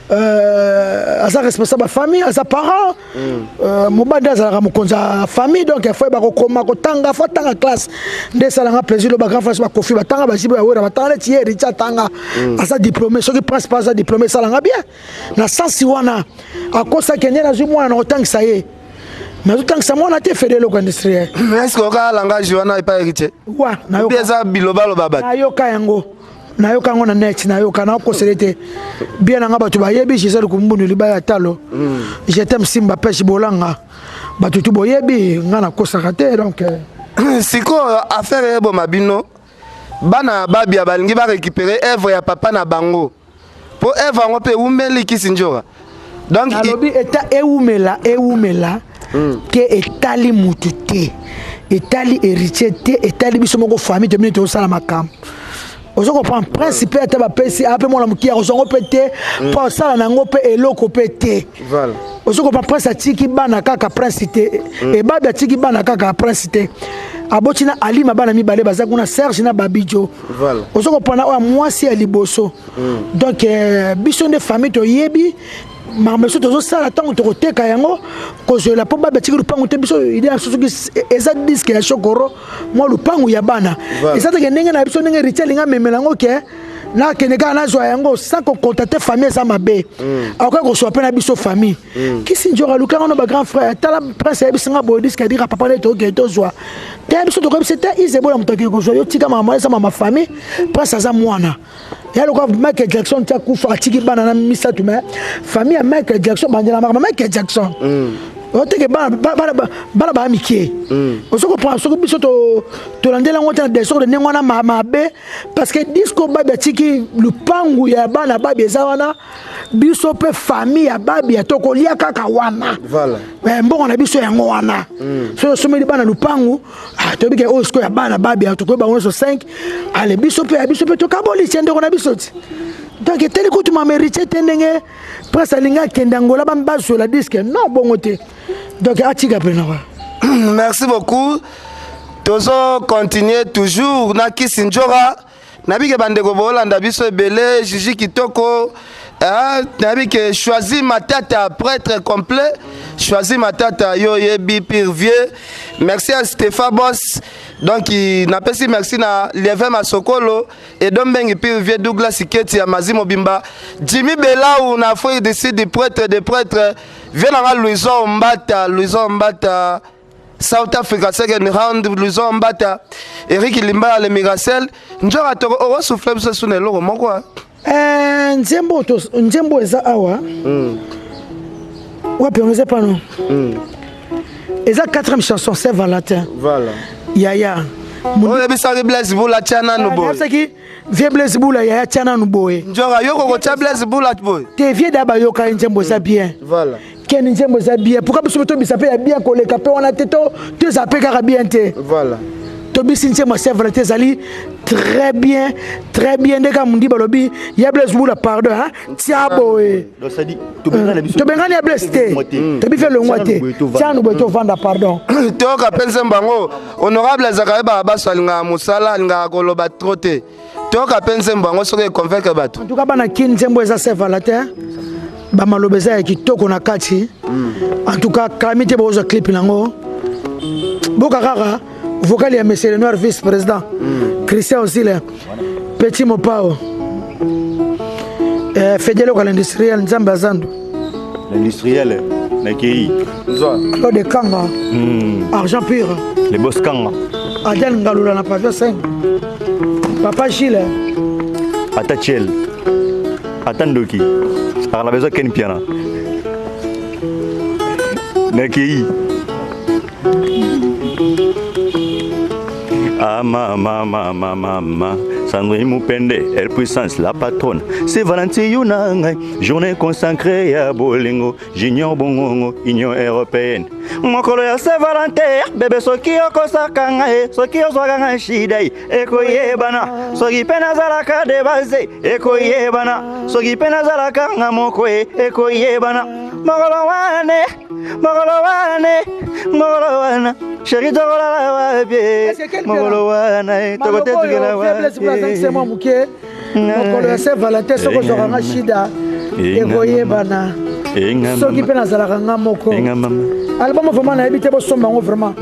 aza responsable ya famille, aza parent. Mobali nde azalaka mokonzi ya famille, donc faut yeba kokoma, kotanga, faut atanga classe. Nde esalanga plaisir. Lo bagrand frère bakofi batanga, bajibe bawera batanga, neti ye Héritier atanga, aza diplômé. Soki Prince mpe aza diplômé, esalanga bien. Na sansi wana akosaki nde nazwi mwana na kotangisa ye, mais azotangisa mwana te. Fede eloko industriel. Est ce que oka langage wana epai Héritier? Wa. Obi eza bilobaloba bato. Nayoka yango, nayoka yango na net, nayoka, nakosele te. Bien nanga bato bayebi Gisele Kumbundu, libaya talo, je t'aime, Simba Peshe Bolanga, bato tu boyebi nga, nakosaka te. Donc Sikoyo affaire eboma bino, bana ya Babia balingi barécupérer œuvre ya papa na bango, mpo œuvre yango mpe ewumeli, Kisi Nzoka. Donc nalobi eta ewumela, ewumela ke etali mutu te, etali Héritier te, etali biso moko famille. Tobini tozosala makambo, ozo comprendre? Prince mpe ata bapesi ape mwana moki ya kozwango mpe te, mpo asala nango mpe eloko mpe te. Ozo comprendre? Prince atiki bana kaka Prince te, ebabi atiki bana kaka Prince te. Aboti na Alima bana mibale, baza kuna, Serge na Babijo. Ozo comprendre? Oyo mwasi ya liboso. Donc biso nde famille toyebi makambo biso tozosala. Ntango tokoteka yango, kozwela mpo babi atiki lupangu te. Biso idée na biso, soki eza disque ya Shokoro, mwa lupangu ya bana eza teke ndenge na biso, ndenge Héritier alingi amemela yango, ke nakende kaka nazwa yango sans kocontacter famille, eza mabe. Akoki kozwa mpe na biso famille. Kisi Nzoka alukanga no bagrand frère, tala Prince ayebisinga boye, disque adira papa nde tokokende tozwa te. Biso tokoyebisa te, Isebola moto akende kozwa. Yo tika makambo eza mama famille. Prince aza mwana ya lokola Michael Jackson ti akufa, atiki bana na misato, mais famille ya Michael Jackson bandela makambo Michael Jackson oteke bana baya mike. Ozo comprendre? Soki biso tolandeli yango te na desordre ndenge wana, mabe, parce que disque Babi atiki, lupangu ya bana Babi eza wana. Biso mpe famille ya Babi ya tokolia kaka wana. Mbongo na biso yango wana. Soki osomeli bana lupangu, toyebi ke oyo sikoyo ya bana Babi, tokoyeba bango nyonso 5. Ale biso mpe ya biso mpe tokaboli tie ndeko na biso ti. Donc eteli kutu mama Héritier te ndenge Prince alingi akende Angola, bazwela disque, non, bongo te. Donc atika mpena wa. Merci beaucoup. Tozo continuer toujours na Kisi Nzoka. Nayebi ke bandeko boolanda biso ebele, Jiji kitoko. Nayebi ke Choisi Matata, prêtre complet, Choisi Matata, yo oyebi pire vieux. Merci à Stépha Boss. Donc napesi merci na Lievin Masokolo, Edo Mbengi, pire vieux, Douglas Keti ya Mazi Mobimba, Jimmy Belau na Afrique du Sud, prêtre de prêtre, vieux nanga Louison Mbata, Louison Mbata, South Africa, second round, Louison Mbata, Eric Limbala le Miracel. Nzoka toko okosouffle biso suna eloko moko. Nzembo nzembo eza awa. Wapi yango? Eza pano, eza quatrième chanson, Saint Valentin. Yaya. Oyebisaki Blaise Bula, tia nanu boye. Nayebisaki vieux Blaise Bula, yaya, tia nanu boye. Nzoka yo kokotia Blaise Bula boye. Te, vieux da bayoka ye, nzembo eza bien. Keni, nzembo eza bien. Pourquoi biso mpe tobisa mpe ya bien koleka mpe wana te? To eza mpe kaka bien te. Tobisi nzembo ya Saint Valentin, ezali très bien, très bien. Nde kaka mondi balobi ya Blaise Bula, pardon, hein? Tia boye. Donc, ça dit, tobengani na biso. Tobengani ya Blaise te, tobi fe longwa te, tia nu boye, tovanda, pardon. Toyoka mpe nzembo yango. Honorable Zakari Babaso alingaka mosala, alingaka koloba trop te. Toyoka mpe nzembo yango soki econvaincre bato. En tout cas bana Kini, nzembo eza Saint Valentin, bamaloba eza ya kitoko na kati. En tout cas kalami te, bokozwa clip nango, boka kaka vocal ya monsieur le noir, vice président Christian Osile, petit Mopao, Fedele okala industriel, Nzambe azandu. L'industriel nakei. Nzwa. Claude Kanga, argent pur. Le boss Kanga. Adel Ngalula na pavio 5, papa Gilles. Ata Chiel, ata ndoki akala besoin Ken Piana nakei. Ah mama mama mama. Sandrine Mupende, Elle Puissance, la patronne. C'est Valentin Yuna, journée consacrée ya bolingo, Junior Bongongo, Union Européenne. Mokolo ya Saint Valentin, bébé soki okosaka ngai, soki ozwaka ngai shida, ekoyebana. Soki mpe nazalaka de base, ekoyebana. Soki mpe nazalaka nga moko, ekoyebana. Mokolo wana, mokolo wana, mokolo wana, chéri tokolala wapi? Mokolo wana, tokotetukela wapi? Mokolo ya Saint Valentin, soki ozwaka nga shida, ekoyebana. Soki mpe nazalaka nga moko. Album vraiment nayebi te, bosomba yango vraiment.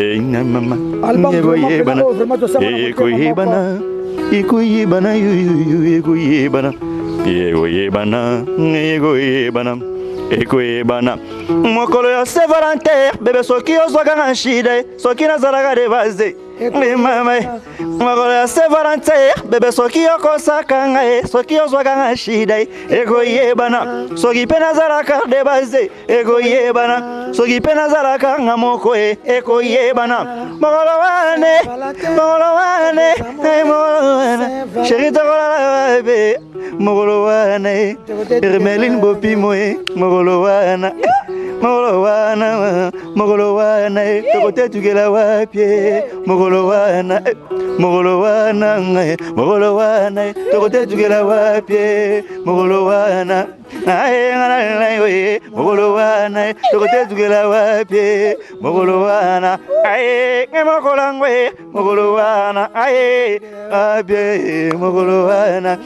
Album vraiment tosala. Ekoyebana, ekoyebana, ekoyebana, ekoyebana, ekoyebana, ekoyebana. Mokolo ya Saint Valentin, bébé, soki ozwaka nga shida, soki nazalaka de base, mama. Mokolo ya Saint Valentin, bébé, soki okosaka ngai, soki ozwaka nga shida, ekoyebana. Soki mpe nazalaka de base, ekoyebana. Soki mpe nazalaka nga moko, ekoyebana. Mokolo wane, mokolo wane, mokolo wana, chéri, tokolala wapi? Mokolo wana, Hermeline Bopimo, mokolo wana, mokolo wana, mokolo wana, tokotetukela wapi? Mokolo wana, mokolo wana, mokolo wana, tokotetukela wapi? Mokolo wana, mokolo wana, tokotetukela wapi? Mokolo wana, mokolo yango, mokolo wana, abie, mokolo wana,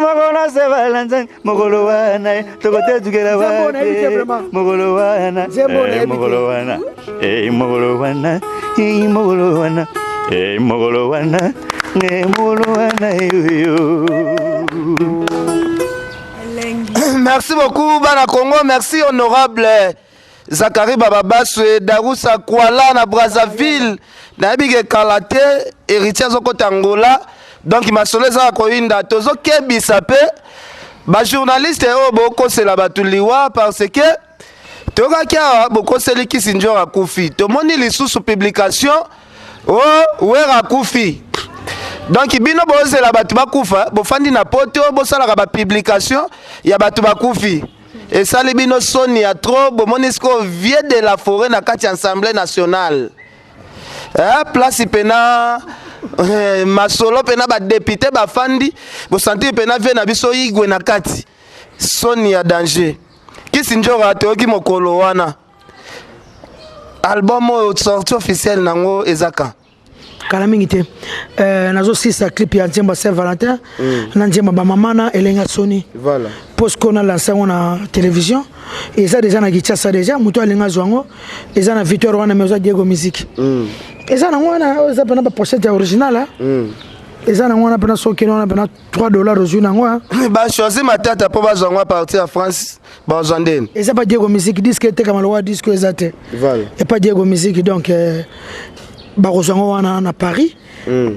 mokolo Saint Valentin, mokolo wana, tokotetukela wapi? Mokolo wana, mokolo wana, mokolo wana, mokolo wana, mokolo wana, mokolo wana. Merci beaucoup, bana Congo. Merci, honorable Zakari Bababaswe Darusa Kwala na Brazzaville. Nayebi ke kala te héritier azokota Angola, donc masolo eza ya koyinda. Tozokebisa mpe bajournaliste oyo bokosela bato liwa, parce que toyokaki awa bokoseli Kisi Njor akufi, tomoni lisusu publication o Wera akufi. Donc bino bozela bato bakufa, bofandi na Poto, bosalaka bapublication ya bato bakufi, esali bino soni ya trop. Bomoni sikoyo vieux de la forêt na kati ya Assemblée nationale, place pena masolo pena badéputé bafandi, bosentir pena vieux na biso Igwe na kati, soni ya danger. Kisi Njoka, toyoki mokolo wana album oyo sortie officielle nango eza kan? Kala mingi te. Nazosisa clip ya nzembo ya Saint Valentin na nzembo ya bamama na elenga soni. Posko nalansa yango na télévision, eza déjà na Kinshasa déjà. Moto alinga azwa yango, eza na Victoire wana, mais oza Diego Musique, eza nango wana. Oyo eza mpena bapochette ya original, eza nango wana mpena. Soki wana mpena 3 $ ozwi nango. Bachoisi matata mpo bazwa yango à partir ya France, bazwa ndeni? Eza pa Diego Musique. Disque etekama lokola disque eza te. Epa Diego Musique, donc bakozwa yango wana na Paris,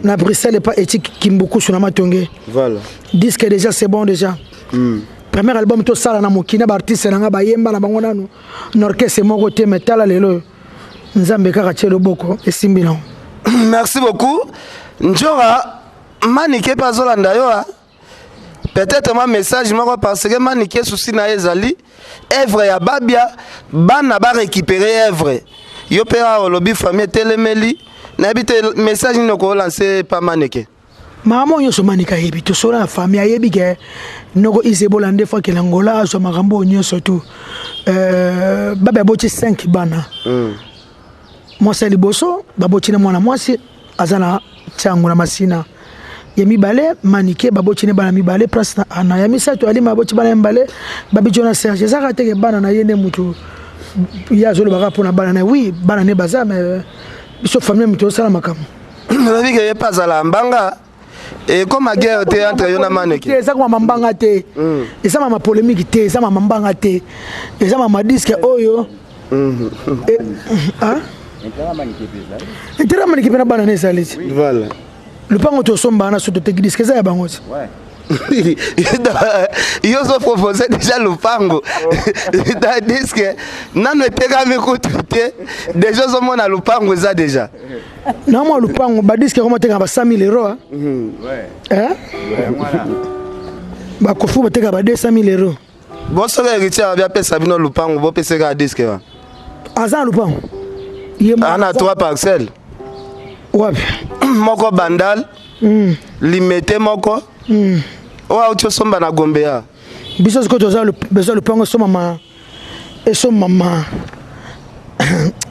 na Bruxelles epa Etike Kimbukusu na Matonge. Disque déjà, c'est bon déjà. Premier album tosala na mokili na baartiste na nga bayemba na bango nanu na orchestre moko te, mais tala lelo oyo, Nzambe kaka tie loboko, esimbi nango. Merci beaucoup, Njora. Manike mpe azolanda yo, a peut-être mwa message moko, parce que Manike, souci na ye ezali œuvre ya Babia, bana barécupérer œuvre. Yo mpe awa olobi famille etelemeli, nayebi te message nini okolancer pa Manike. Makambo nyonso Manika ayebi, tosola na famille, ayebi ke noko Isebola nde fo akela Ngola azwa makambo oyo nyonso tu. Babe aboti 5 bana. Mwasi ya liboso baboti na mwana mwasi, aza na Tiango na Masina. Ya mibale, Manike, baboti ne bana mibale, Place na Ana. Ya misato, Alima, baboti bana ya mibale, Babijo na Serge. Ezaka teke bana na ye nde mutu ye azolobaka mpona bana na ye. Oui, bana ne baza, mais biso famille moto osala makambo. Oyebi ke ye mpe azala mbanga, ekoma guerre te entre yo na Maneke? Eza mama mbanga te, eza mama polémique te, eza mama mbanga te, eza mama disque oyo. Intérêt Manike mpe na bana na ezali ti. Lupango tosomba wana, so toteki disque, eza ya bango ti. Yo ozopropose déjà lupango na disque, nano etekami kutu te, déjà ozomona lupango eza déjà. Na mwa lupango, badisque yango batekaka ba 100 000 euros. Eh? Bakofi batekaka ba 200 000 euros. Bon, soki Héritier abi apesa bino lupango, bopesa kaka disque wana? Aza na lupango? Ana trois parcelles. Wapi? Moko Bandal, Limete, moko oyo auti osomba na Gombe ya. Biso sikoyo toza besoin lupango esomama, esomama,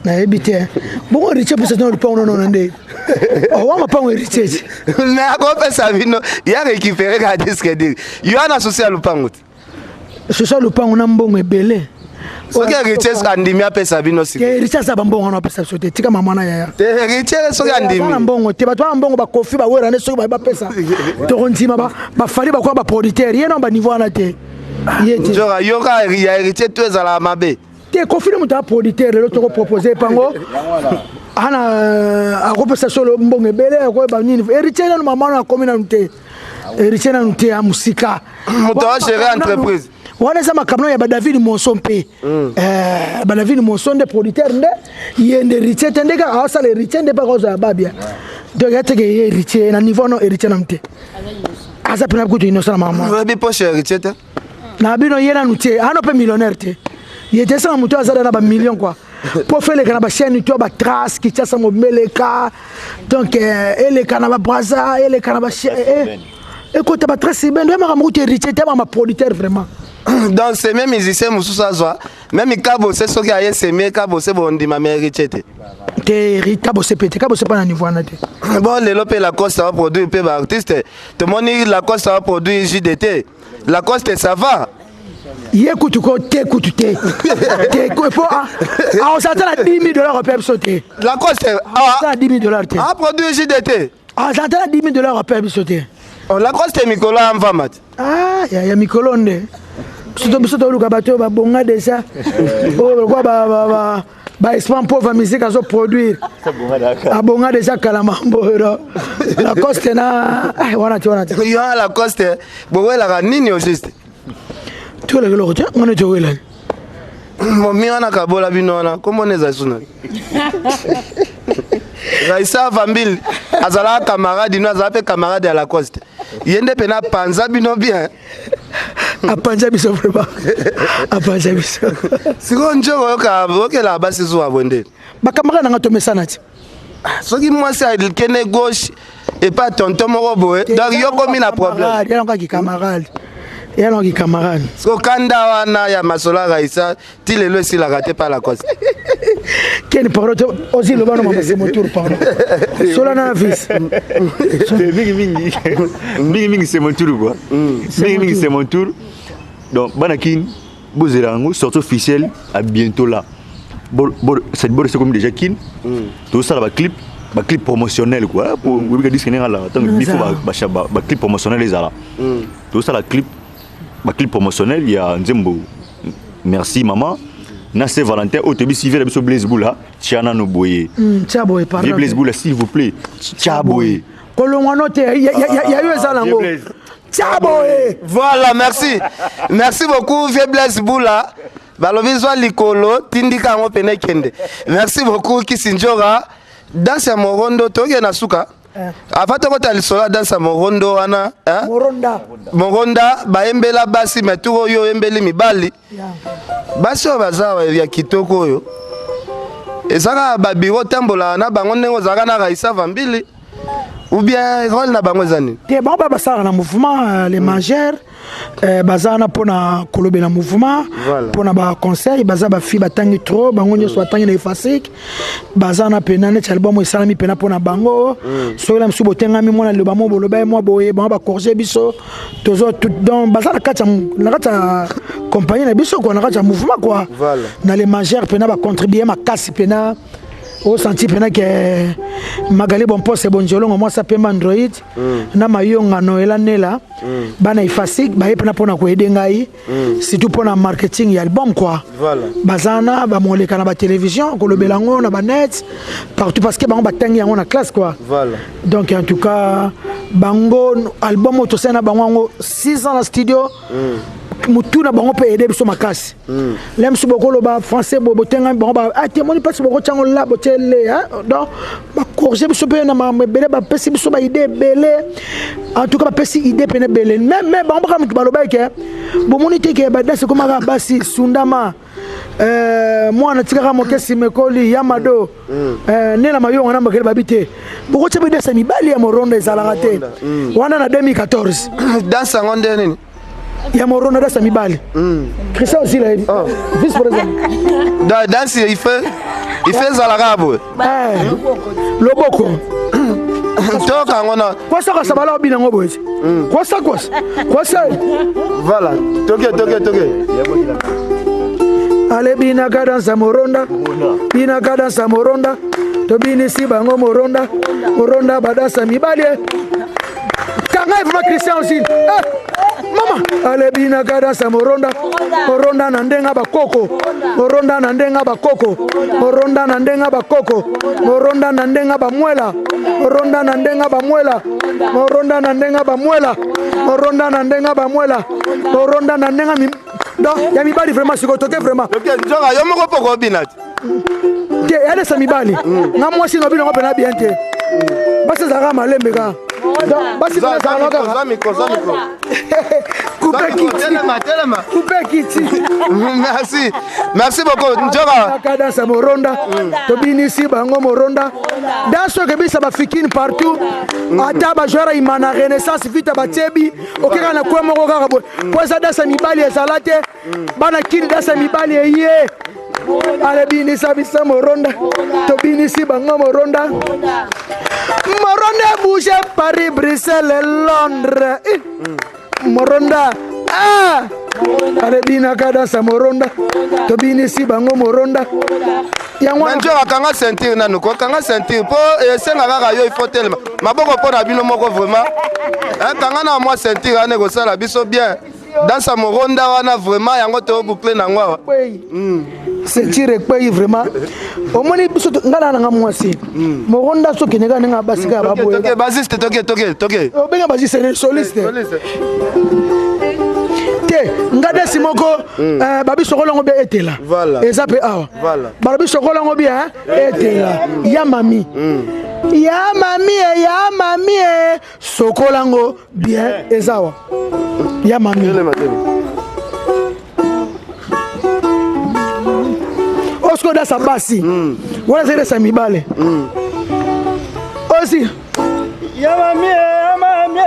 nayebi te. Bongo Héritier apesa tona lupango nonono nde owa mapango Héritier ti. Mais akopesa bino ya récupéré kaka disque dur, yo wana susi ya lupango te. Susi ya lupango na mbongo ebele. Soki Héritier andimi apesa bino sikoyo? Héritier aza bambongo wana apesa biso te. Tika mama na yaya. Te, Héritier soki andimi. Na mbongo te. Bato wana mbongo, bakofi, bawera nde soki bapesa, tokondima. Bafali bakoya baproducteur, ye na baniveau wana te, ye te. Nzoka yoka ya Héritier to ezalaka mabe. Te, Kofi nde moto aproducteur. Lelo tokopropose pango ana akopesa solo mbongo ebele, akoyeba nini. Héritier nanu mama wana akomi nanu te. Héritier nanu te ya mosika. Moto agéré entreprise. Wana eza makambo ya badavid Monso mpe badavid Monso nde producteur, nde ye nde Héritier te. Nde kaka aosala Héritier nde mpaka ozwa ya babia. Donc ya teke ye Héritier na niveau no, Héritier nanu te, aza mpena kutu innocent na mama. Oyebi poche ya Héritier te. Na bino ye nanu te, ano mpe millionnaire te. Ye te, esanga moto aza na bamillion quoi, mpo fe eleka na bachaîne to batrace Kinshasa mobimba eleka. Donc eleka na babraza, eleka na bachaîne, ekota batrace bendo ya makambo kutu. Héritier te, ya producteur vraiment. Donc seme musicien mosusu azwa même Kabose, soki aye seme Kabose, bondima, mais Héritier te? Te, Kabose pe te, Kabose mpa na niveau wana te. Bon, lelo mpe Lacoste aproduire mpe baartiste. Tomoni Lacoste aproduire JDT. Lacoste, ça va? Ye kutu ko te, kutu te te, po akozala ta na 10 000 $ ape biso te. Lacoste aza na 10 000 $ te. Aproduire JDT. Aza ta na 10 000 $ ape biso te. Lacoste mikolo amvama te. Ah, ya mikolo nde biso toluka bato oyo babonga déjà, oyo lokwa baesprit pauvre musique azoproduire, abonga déjà kala. Mambo oyo Lacoste na wana te, wana te. Yo Lacoste bowelaka nini au juste? Toyelaka eloko te, ngana towelani. Momi wana kabola bino wana, komona eza suna Raisa Vambili, azalaka camarade no, azala mpe camarade ya Lacoste. Ye nde mpena apanza bino bien. Apanza biso vraiment, apanza biso. Sikoyo nzoko oyoka okelaka basi zuwa boye nde? Bacamarade nanga, tomesana ti. Soki mwasi akende gauche epa tonton moko boye, donc yo komi na problème. Yanakaki camarade, yanaki camarade. Siko kanda wana ya masolo ya Raisa ti lelo esilaka te pa Lacoste? Ken, pardon, ozi loba no mama, c'est mon tour, pardon, sola na fils. Mingi mingi mingi mingi, c'est mon tour quoi, mingi mingi, c'est mon tour. Donc bana Kin, bozela yango, sortie officielle à bientôt là. Cette bord c'est comme déjà Kin, tozosala baclip, baclip promotionnel quoi, po oyebika disque ndenge alaka ntango bifo baclip promotionnel ezala. Tozosala clip, baclip promotionnel ya nzembo Merci Mama na Saint Valentin oyo toyebisi vie na biso Blaise Bula, tia nano boye. Tia boye. Pardon, Blaise Bula, s'il vous plaît, tia boye. Kolongwa no te, ya yo eza nango, tia boye. Voilà, merci, merci beaucoup, vieux Blaise Bula. Balobi zwa likolo, tindika yango pene ekende. Merci beaucoup. Kisinjora, danse ya morondo, tokende na suka. Avant tokota lisolo ya danse ya morondo wana, Moronda. Moronda bayembela basi, mais tour oyo oyembeli mibali. Basi oyo baza ya kitoko oyo eza kaka babiro, otambolaka na bango ndenge ozalaka na Raisa Vambili, ou bien rôle na bango eza nini? Te, bango basalaka na mouvement les mangeurs, baza wana mpona kolobela mouvement, mpona baconseil. Baza bafille batangi trop, bango nyonso batangi na Efasik. Baza wana mpena neti album esalami mpena mpona bango. Soki na mosusu botengami mwana liloba mo boloba ye mwa boye, bango bacorrige biso. Tozo donc baza na kati ya compagnie na biso quoi, na kati ya mouvement quoi. Na les mangeurs mpena bacontribue makasi mpena osenti mpena ke Magali Bompose Bonjolongo mwasa pemba Android na Mayonga Noela Nela bana Ifasig baye pena pona ko aider ngai surtout pona marketing ya album quoi. Voilà. Bazana ba moleka na ba télévision kolobela ngo na ba net partout parce que bango batangi yango na classe quoi. Voilà. Donc en tout cas bango album oyo tosali na bango yango 6 ans na studio mutu na bango mpe aide biso makasi le mosusu bokoloba français boye botengami bango ah te moni mpasi bokotya yango la botie le donc bacorrige biso mpe na makambo ebele bapesi biso baide ebele en tout cas bapesi idée pene ebele mais bango baka motu balobaki ke bomoni te ke badanse ekomaka basi sundama mwana tikaka moke simekoli ya mado nela mayonga na makele babi te bokotya mpe danse ya mibali ya moronda ezalaka te wana na 2014. Danse yango nde nini? Ya moronda, danse ya mibali. Christian Osila yebi vice président. Danse il fait ezalaka boye. Loboko. Toyoka yango na kwasa kwasa bala obina yango boye kwasa kwasa kwasa. Voilà, toke toke toke. Ale binaka dansa moronda, binaka dansa moronda, tobinisi bango moronda, moronda badansa mibali kanga vraiment Christian aussi eh, mama ale binaka dansa moronda, moronda na ndenga bakoko, moronda na ndenga bakoko, moronda na ndenga bakoko, moronda na ndenga bamwela, moronda na ndenga bamwela, moronda na ndenga bamwela, moronda na ndenga bamwela, moronda na ndenga mi donc ya mibali vraiment sikoyo toke vraiment. Toke nzoka yo moko mpo kobina te. Te, yalesa mibali nga mwasi na bino yango mpena bien te, basi ezalaka malembe kaka. Donc basi Zwa mpena zwa ezalaka micro, kaka zwa micro, zwa micro. Coupe kiti. Telema, telema. Coupe kiti. Merci, merci beaucoup nzoka. Kaka dansa moronda, tobinisi bango moronda, danse oyo ekebisa bafikine partout, ata bajoueur ya Imana, Renaissance, Vita batiebi okeka na kwe moko kaka boye po eza danse ya mibali ezala te. Bana kini, danse ya mibali eye alebinisa biso moronda, tobinisi bango moronda, moronda ebouge Paris, Bruxelles, Londres. Eh, moronda, ah! Alebinaka dansa moronda, tobinisi bango moronda yango wana. Nzoka akanga ceinture nanu ko kanga ceinture mpo esenga kaka yo ifo telema maboko mpo na bino moko vraiment. Eh, kanga na mwa ceinture wana ekosala biso bien. Dansa moronda wana vraiment yango toboucle nango awa. Ekweyi, ceinture ekweyi vraiment. Omoni biso nga na nanga mwasi moronda so okende kaka ndenge basi kaka Toke, baboye. toke basiste, toke toke toke. Obenga basiste soliste te. Nga desi moko babi sokolango bia etela. Voilà. Eza mpe awa. Voilà. Balobi sokolango bia etela ya mami, ya mami e, ya mami e, sokolango bien eza awa ya mami. Telema, telema. Oyo sikoyo dasa basi wana ezali dasa mibale osi. Ya mami, ya mami,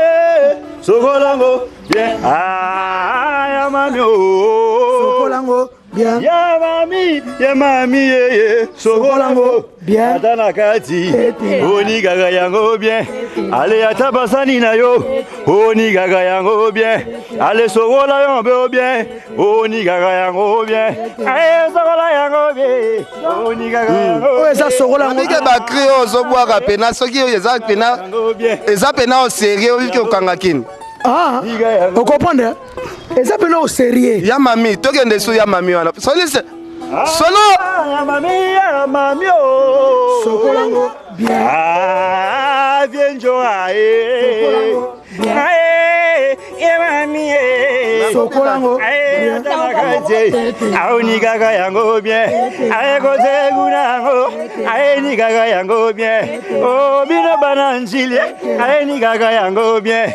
sokolango bien. Ah, ya mami oh. Sokolango bien. Ya mami, ya mami ye, sokolango Bien. Ata na kati Ete. onigaka yango bien. Ale ata basani na yo onigaka yango bien. Ale sokola yango mpe bien, onigaka yango bien. Aye sokola yango bien, onigaka yango. Oyo eza sokolango. Abike bacri oyo ozobwaka pena soki oyo eza pena Yango bien. Eza pena au sérieux oyiki okanga kini. Ah, ocomprendre, eza mpena au sérieux. Ya mami, tokende su ya mami wana soliste solo. Ah, ya mami, ya mami oh. Sokolango bien. Ah, bien joa eh. Aye, ya mami eh. Sokolango Aye, bien. ata na kati aonikaka yango bien. Aye koteguna yango, aye nikaka yango bien. O bino bana nzili, aye nikaka yango bien.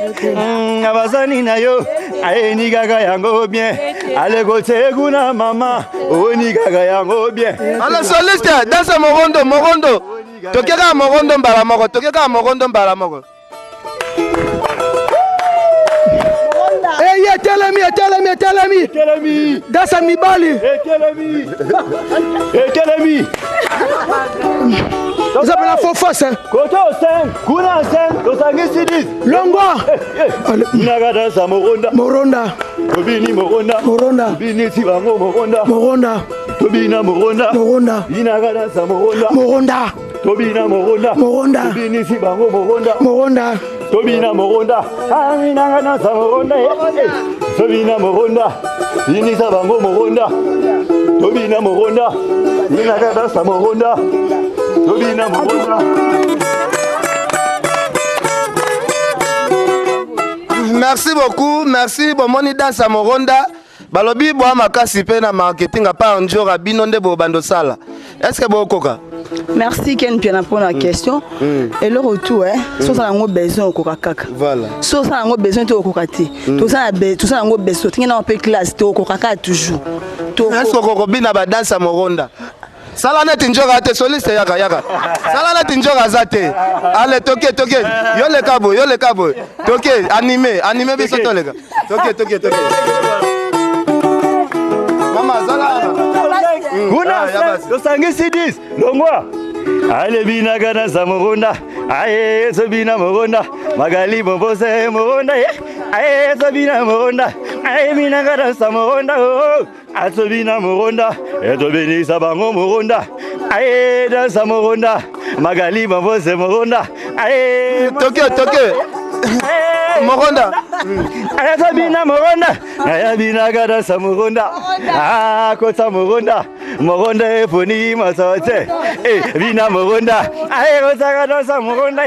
Abasani na yo, aye nikaka yango bien. Ale koteguna mama, onikaka yango bien. Alors soliste, danse morondo, morondo, toke kaka morondo mbala moko, toke kaka morondo mbala moko. Eye etelemi, etelemi, etelemi. Etelemi. Dasa mibali. Etelemi, etelemi. Eza mpena faux face. Koto 5 kuna 5 tosangisi 10. Longwa. Ale- Naka dansa moronda. Moronda. Tobini moronda. Moronda. Tobini ti bango moronda. Moronda. Tobina moronda. Moronda. Inaka dansa moronda. Moronda. Tobina moronda. Moronda. Tobinisi bango moronda. Moronda. Tobina moronda. Aminanga na sa moronda. Eh, eh. Tobina moronda. Binisa bango moronda. Tobina moronda. Binaka na sa moronda. Tobina moronda. Merci beaucoup, merci bomoni danse ya moronda. Balobi boa makasi pe na marketing à part Ndjora bino nde bo bando sala. Est-ce que bokoka? Merci Ken Piana pour la question. Et le retour hein, so ça nango besoin okoka kaka. Voilà. So ça nango besoin to okoka te. To ça to ça nango besoin tinga na pe classe to okoka kaka toujours. To Est-ce que okobina ba danse ya moronda? Sala neti Ndjora te soliste yaka yaka. Sala neti Ndjora aza te. Ale toke toke. Yo leka boye, yo leka boye. Toke animé, animé biso toleka. Toke toke toke. Mama zala wana. Kuna Ah, ya basi. tosangisi 10 longwa alebinaka na sa moronda aye sobina moronda magali bobose moronda ye aye sobina moronda aye binaka na sa moronda oh asobina moronda etobinisa bango moronda aye dansa moronda magali bobose moronda aye Toke toke. Moronda. ayasabina moronda ayabinaka dansa moronda akota moronda moronda eponi masote bina moronda ayekotaka dansa moronda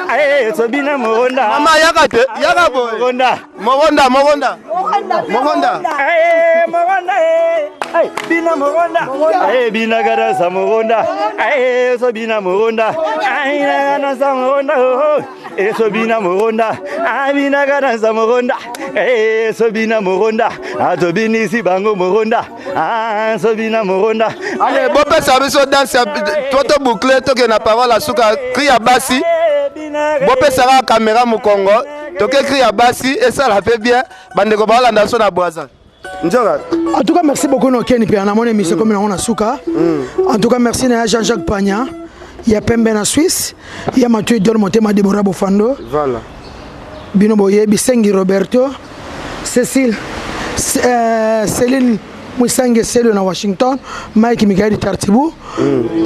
ayesobina moronda Mama yaka te, yaka boye. moronda Moronda, moronda. Moronda. Aye, moronda eh. Ay, bina moronda aye binaka dansa moronda aye sobina moronda aye binaka dansa moronda oh esobina moronda abinaka dansa moronda eh sobina moronda atobinisi bango moronda ah sobina moronda. Allez, bopesa biso danse ya to to boucler toke na parole ya suka cri ya basi. Bopesaka caméra mokongo toke cri ya basi esala pe bien bandeko baolanda biso na Brazza. Ndjora. En tout cas, merci beaucoup Nokeni Pia na mon émission comme on a souka. En tout cas, merci na Jean-Jacques Pagna, ya Pembe na Suisse, ya Mathieu Dior Motema Deborah Bofando. Voilà. Bino boyebi Sengi Roberto, Cécile Céline Mwisange Selio na Washington, Mike Michael Tartibu.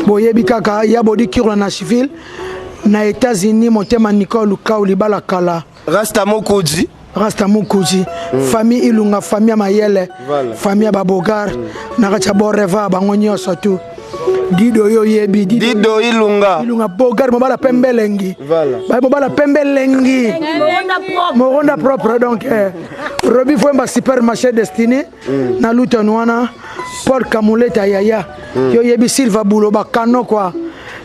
Boyebi kaka ya Bodi Kirwa na Nashville na États-Unis Motema Nicole Lukau libala kala. Rasta Mokuji. Rasta Mukuji, famille Ilunga, famille Mayele, Voilà. famille Babogar, na kati ya Boreva bango nyonso tu. Dido yo yebi, Dido, Dido Ilunga. Ilunga Bogar mobala pembe lengi. Voilà. Ba mobala pembe lengi. Moronda propre donc Robi Fwemba supermarché Destiny na Luton wana Paul Kamuleta yaya. Yo yebi Silva Bulo bakano quoi.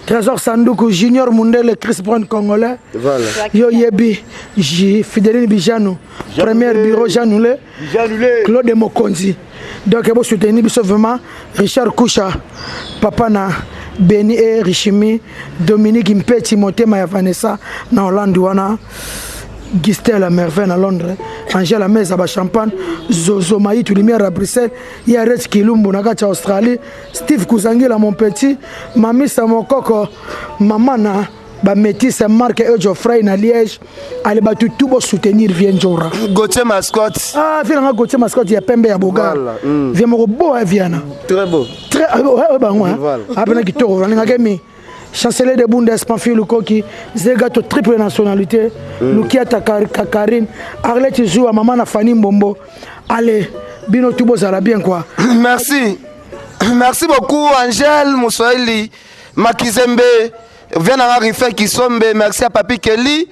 Trésor Sanduku Junior Mundele Chris Brown congolais. Voilà. Yo yebi J Fideline Bijano premier bureau Janoulé Janoulé. Claude Mokonzi. Donc bo soutenir biso vraiment Richard Kusha papa na Beni et Richimi Dominique Mpeti Motema ya Vanessa na Hollande wana Gistel Merveille na Londres Angela Meza ba champagne Zozo Maïtu lumière à Bruxelles Yaret Kilumbu na kati ya Australie Steve Kuzangila mon petit Mamisa Mokoko mama na ba métis Marc et Geoffrey na Liège allez ba tout bo soutenir Vieux Ndjora. Gauthier Mascotte. Ah viens nga Gauthier Mascotte ya pembe ya Bogar. Voilà. Viens moko bo viana. Très beau. Très ouais bango hein. Voilà. Apena kitoko nga kemi. Chancelier de Bundes Pamphile Lukoki, Zegato triple nationalité, Lukiata Karine, Arlette Zoua, maman na Fanny Mbombo. Allez, bino tout bozala bien quoi. Merci. Merci beaucoup Angèle Moussoeli Makizembe, viens na Rife Kisombe, merci à Papi Kelly,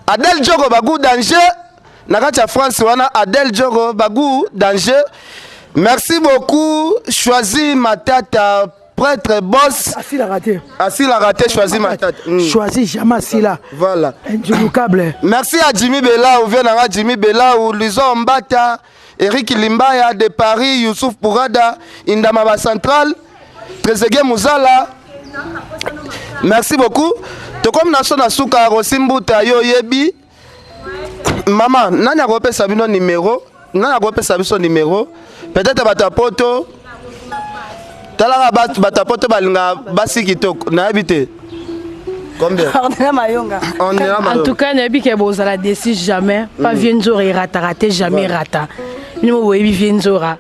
Adèle Djogo Bagou danger. Na kati ya France wana Adèle Djogo Bagou danger. Merci beaucoup Choisi Matata prêtre boss. Asila raté. Asila raté Choisi Matata. Choisi jamais Asila. Voilà. Indubitable. Merci à Jimmy Bella ou viens na Jimmy Bella ou Lison Mbata, Eric Limbaya de Paris, Youssouf Pourada, Indamaba Central, Trezeguet Mouzala. Merci beaucoup. Tokom na so na suka Rosimbuta yo yebi. Maman, nani akopesa bino numéro? Nani akopesa biso numéro? Peut-être bato ya poto. Talaka bato ya poto balinga basi kitoko, nayebi te. Combien? Ornella Mayonga. Ornella En Mayonga. tout cas, nayebi ke bozala décis jamais. Pas Vieux Ndjora erataka te, jamais rata. Bino boyebi Vieux Ndjora.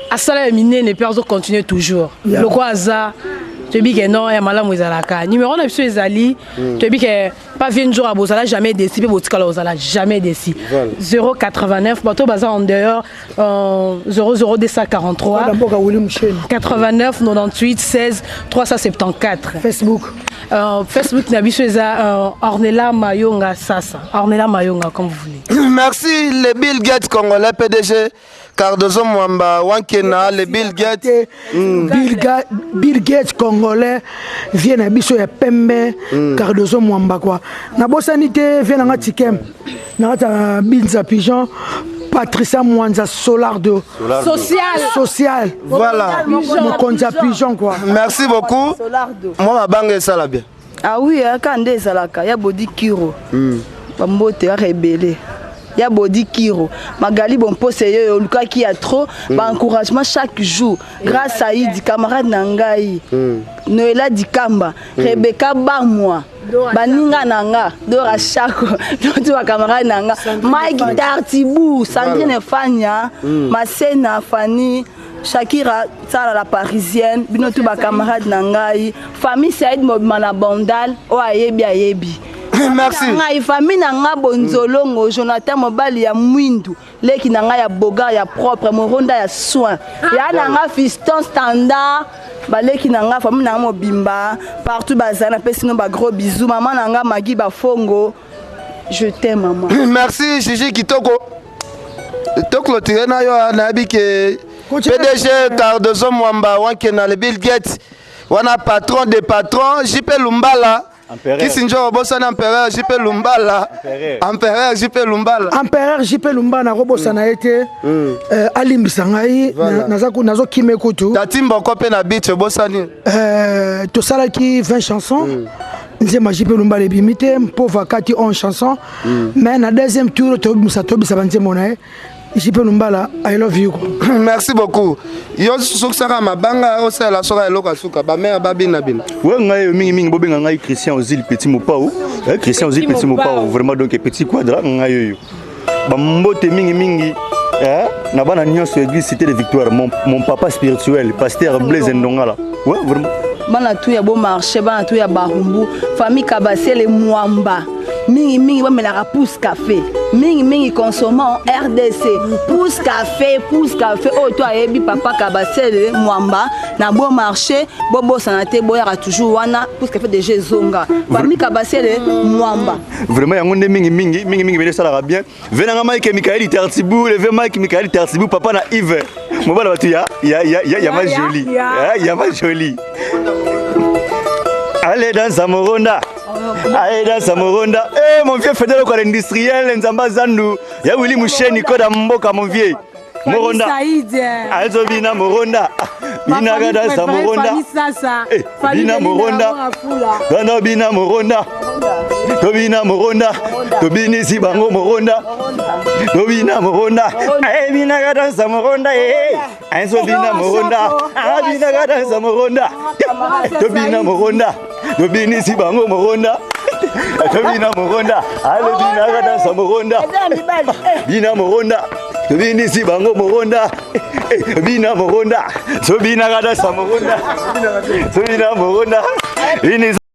Asala ya minene pe azo continuer toujours. Yeah. Lokwa aza Toyebi ke non, ya malamu ezalaka. Numéro na biso ezali, toyebi ke pa vieux Nzora bozala jamais déçu mpe botikala ozala jamais déçu. 089, bato baza en dehors, 00243 na mboka Willy Musheni. 89 98 16 374. Facebook? Facebook na biso eza Ornella Mayonga Sasa, Ornella Mayonga, comme vous voulez. Merci le Bill Gates congolais, PDG Cardozo Mwamba Wankena, le Bill Gates. Bill Gates congolais, vieux na biso ya pembe, Cardozo Mwamba kwa nabosani te, vieux nanga Tikem na kati ya Binza Pigeon, Patricia Mwanza Solardo. Social. Social. Voilà. Mokonzi ya pigeon quoi. Merci beaucoup. Solardo. Mwa mabanga esala bien. Ah oui, kaka nde ezalaka ya Bodi Kiro, bambote kaka ebele ya Bodi Kiro, Magali Bompose oyo olukaki ya trop baencouragement chaque jour, grâce à Idi, camarade na ngai, Noela Dikamba, Rebeka Bamwa, baninga na nga Dora Chako, to bacamarade na nga Mike Tartibu, Sandrine Fania, Masena Fani, Shakira Tsala la parisienne, bino tu bacamarade na ngai, famille Said mobima na Bandal oyo ayebi ayebi. Merci. Ngai famille na nga Bonzolongo, Jonathan mobali ya mwindu, leki na ngai ya bogar ya propre moronda ya soin ya na nga fiston standard, baleki na nga, famille na nga mobimba partout bazali, napesi no bagros bisous. Mama na nga Magi Bafongo, je t'aime maman. Merci Gigi Kitoko. Toclôturer na yo, nayebi ke PDG Cardozo Mwamba Wankena, le Bill Gates wana, patron de patron, JP Lumbala. Empereur. Kisi njo obosani empereur JP Lumbala. Empereur. Empereur JP Lumbala. Empereur JP Lumba, nakobosana ye te. Alimbisa ngai. Nazokima ekutu. Tati Mboko mpe na beach obosani. Tosalaki 20 chansons, nzembo JP Lumbala ebimi te mpo vakati 11 chansons, mais na deuxième tour tobimisa, tobisa banzembo na ye. JP Lumbala, I love you quoi. Merci beaucoup. Yo sokisaka mabanga, osalela soka eloko ya suka, bamare babina bina. We ngai oyo mingimingi bobenga ngai Christian Ozil Petit Mopao. Christian Ozil Petit Mopao, vraiment, donc petit quadra ngai oyo, bambote mingimingi na bana nyonso église Cité de Victoire, mon papa spirituel, pasteur Blaise Ndongala, ouais, vraiment. Bana tu ya Beaumarchais, bana tu ya Barumbu, famille Kabasele Mwamba, mingimingi bamelaka Pousse Café, mingimingi consommant RDC Pousse Café, Pousse Café oyo to ayebi papa Kabasele Mwamba na Beaumarchais. Bobosana te, boyaka toujours wana Pousse Café déjà ezonga, famille Kabasele Mwamba. Vraiment yango nde mingimingi mingimingi bene esalaka bien. Ve nanga Mike Mikaeli Tertibu, le vieux Mike Mikaeli Tertibu, papa na Yves mobala bato ya ma joli, ya ma joli. Allez dans sa moronda, allez dans sa moronda. Eh mon vieux Fedelo kwa l'industriel Nzamba Zandu ya Willy Musheni koda mboka, mon vieux Moronda azobina moronda, binaka dansa moronda. Eh, bina moronda bana, bina moronda, tobina moronda, tobinisi bango moronda, tobina moronda. Eh, binaka dansa moronda. Eh, azobina moronda, abinaka dansa moronda, tobina moronda, tobinisi bango moronda, tobina moronda. Ale binaka dansa moronda, bina moronda, tobinisi bango moronda. Eh, bina moronda, tobinaka dansa moronda, tobina moronda, binisi.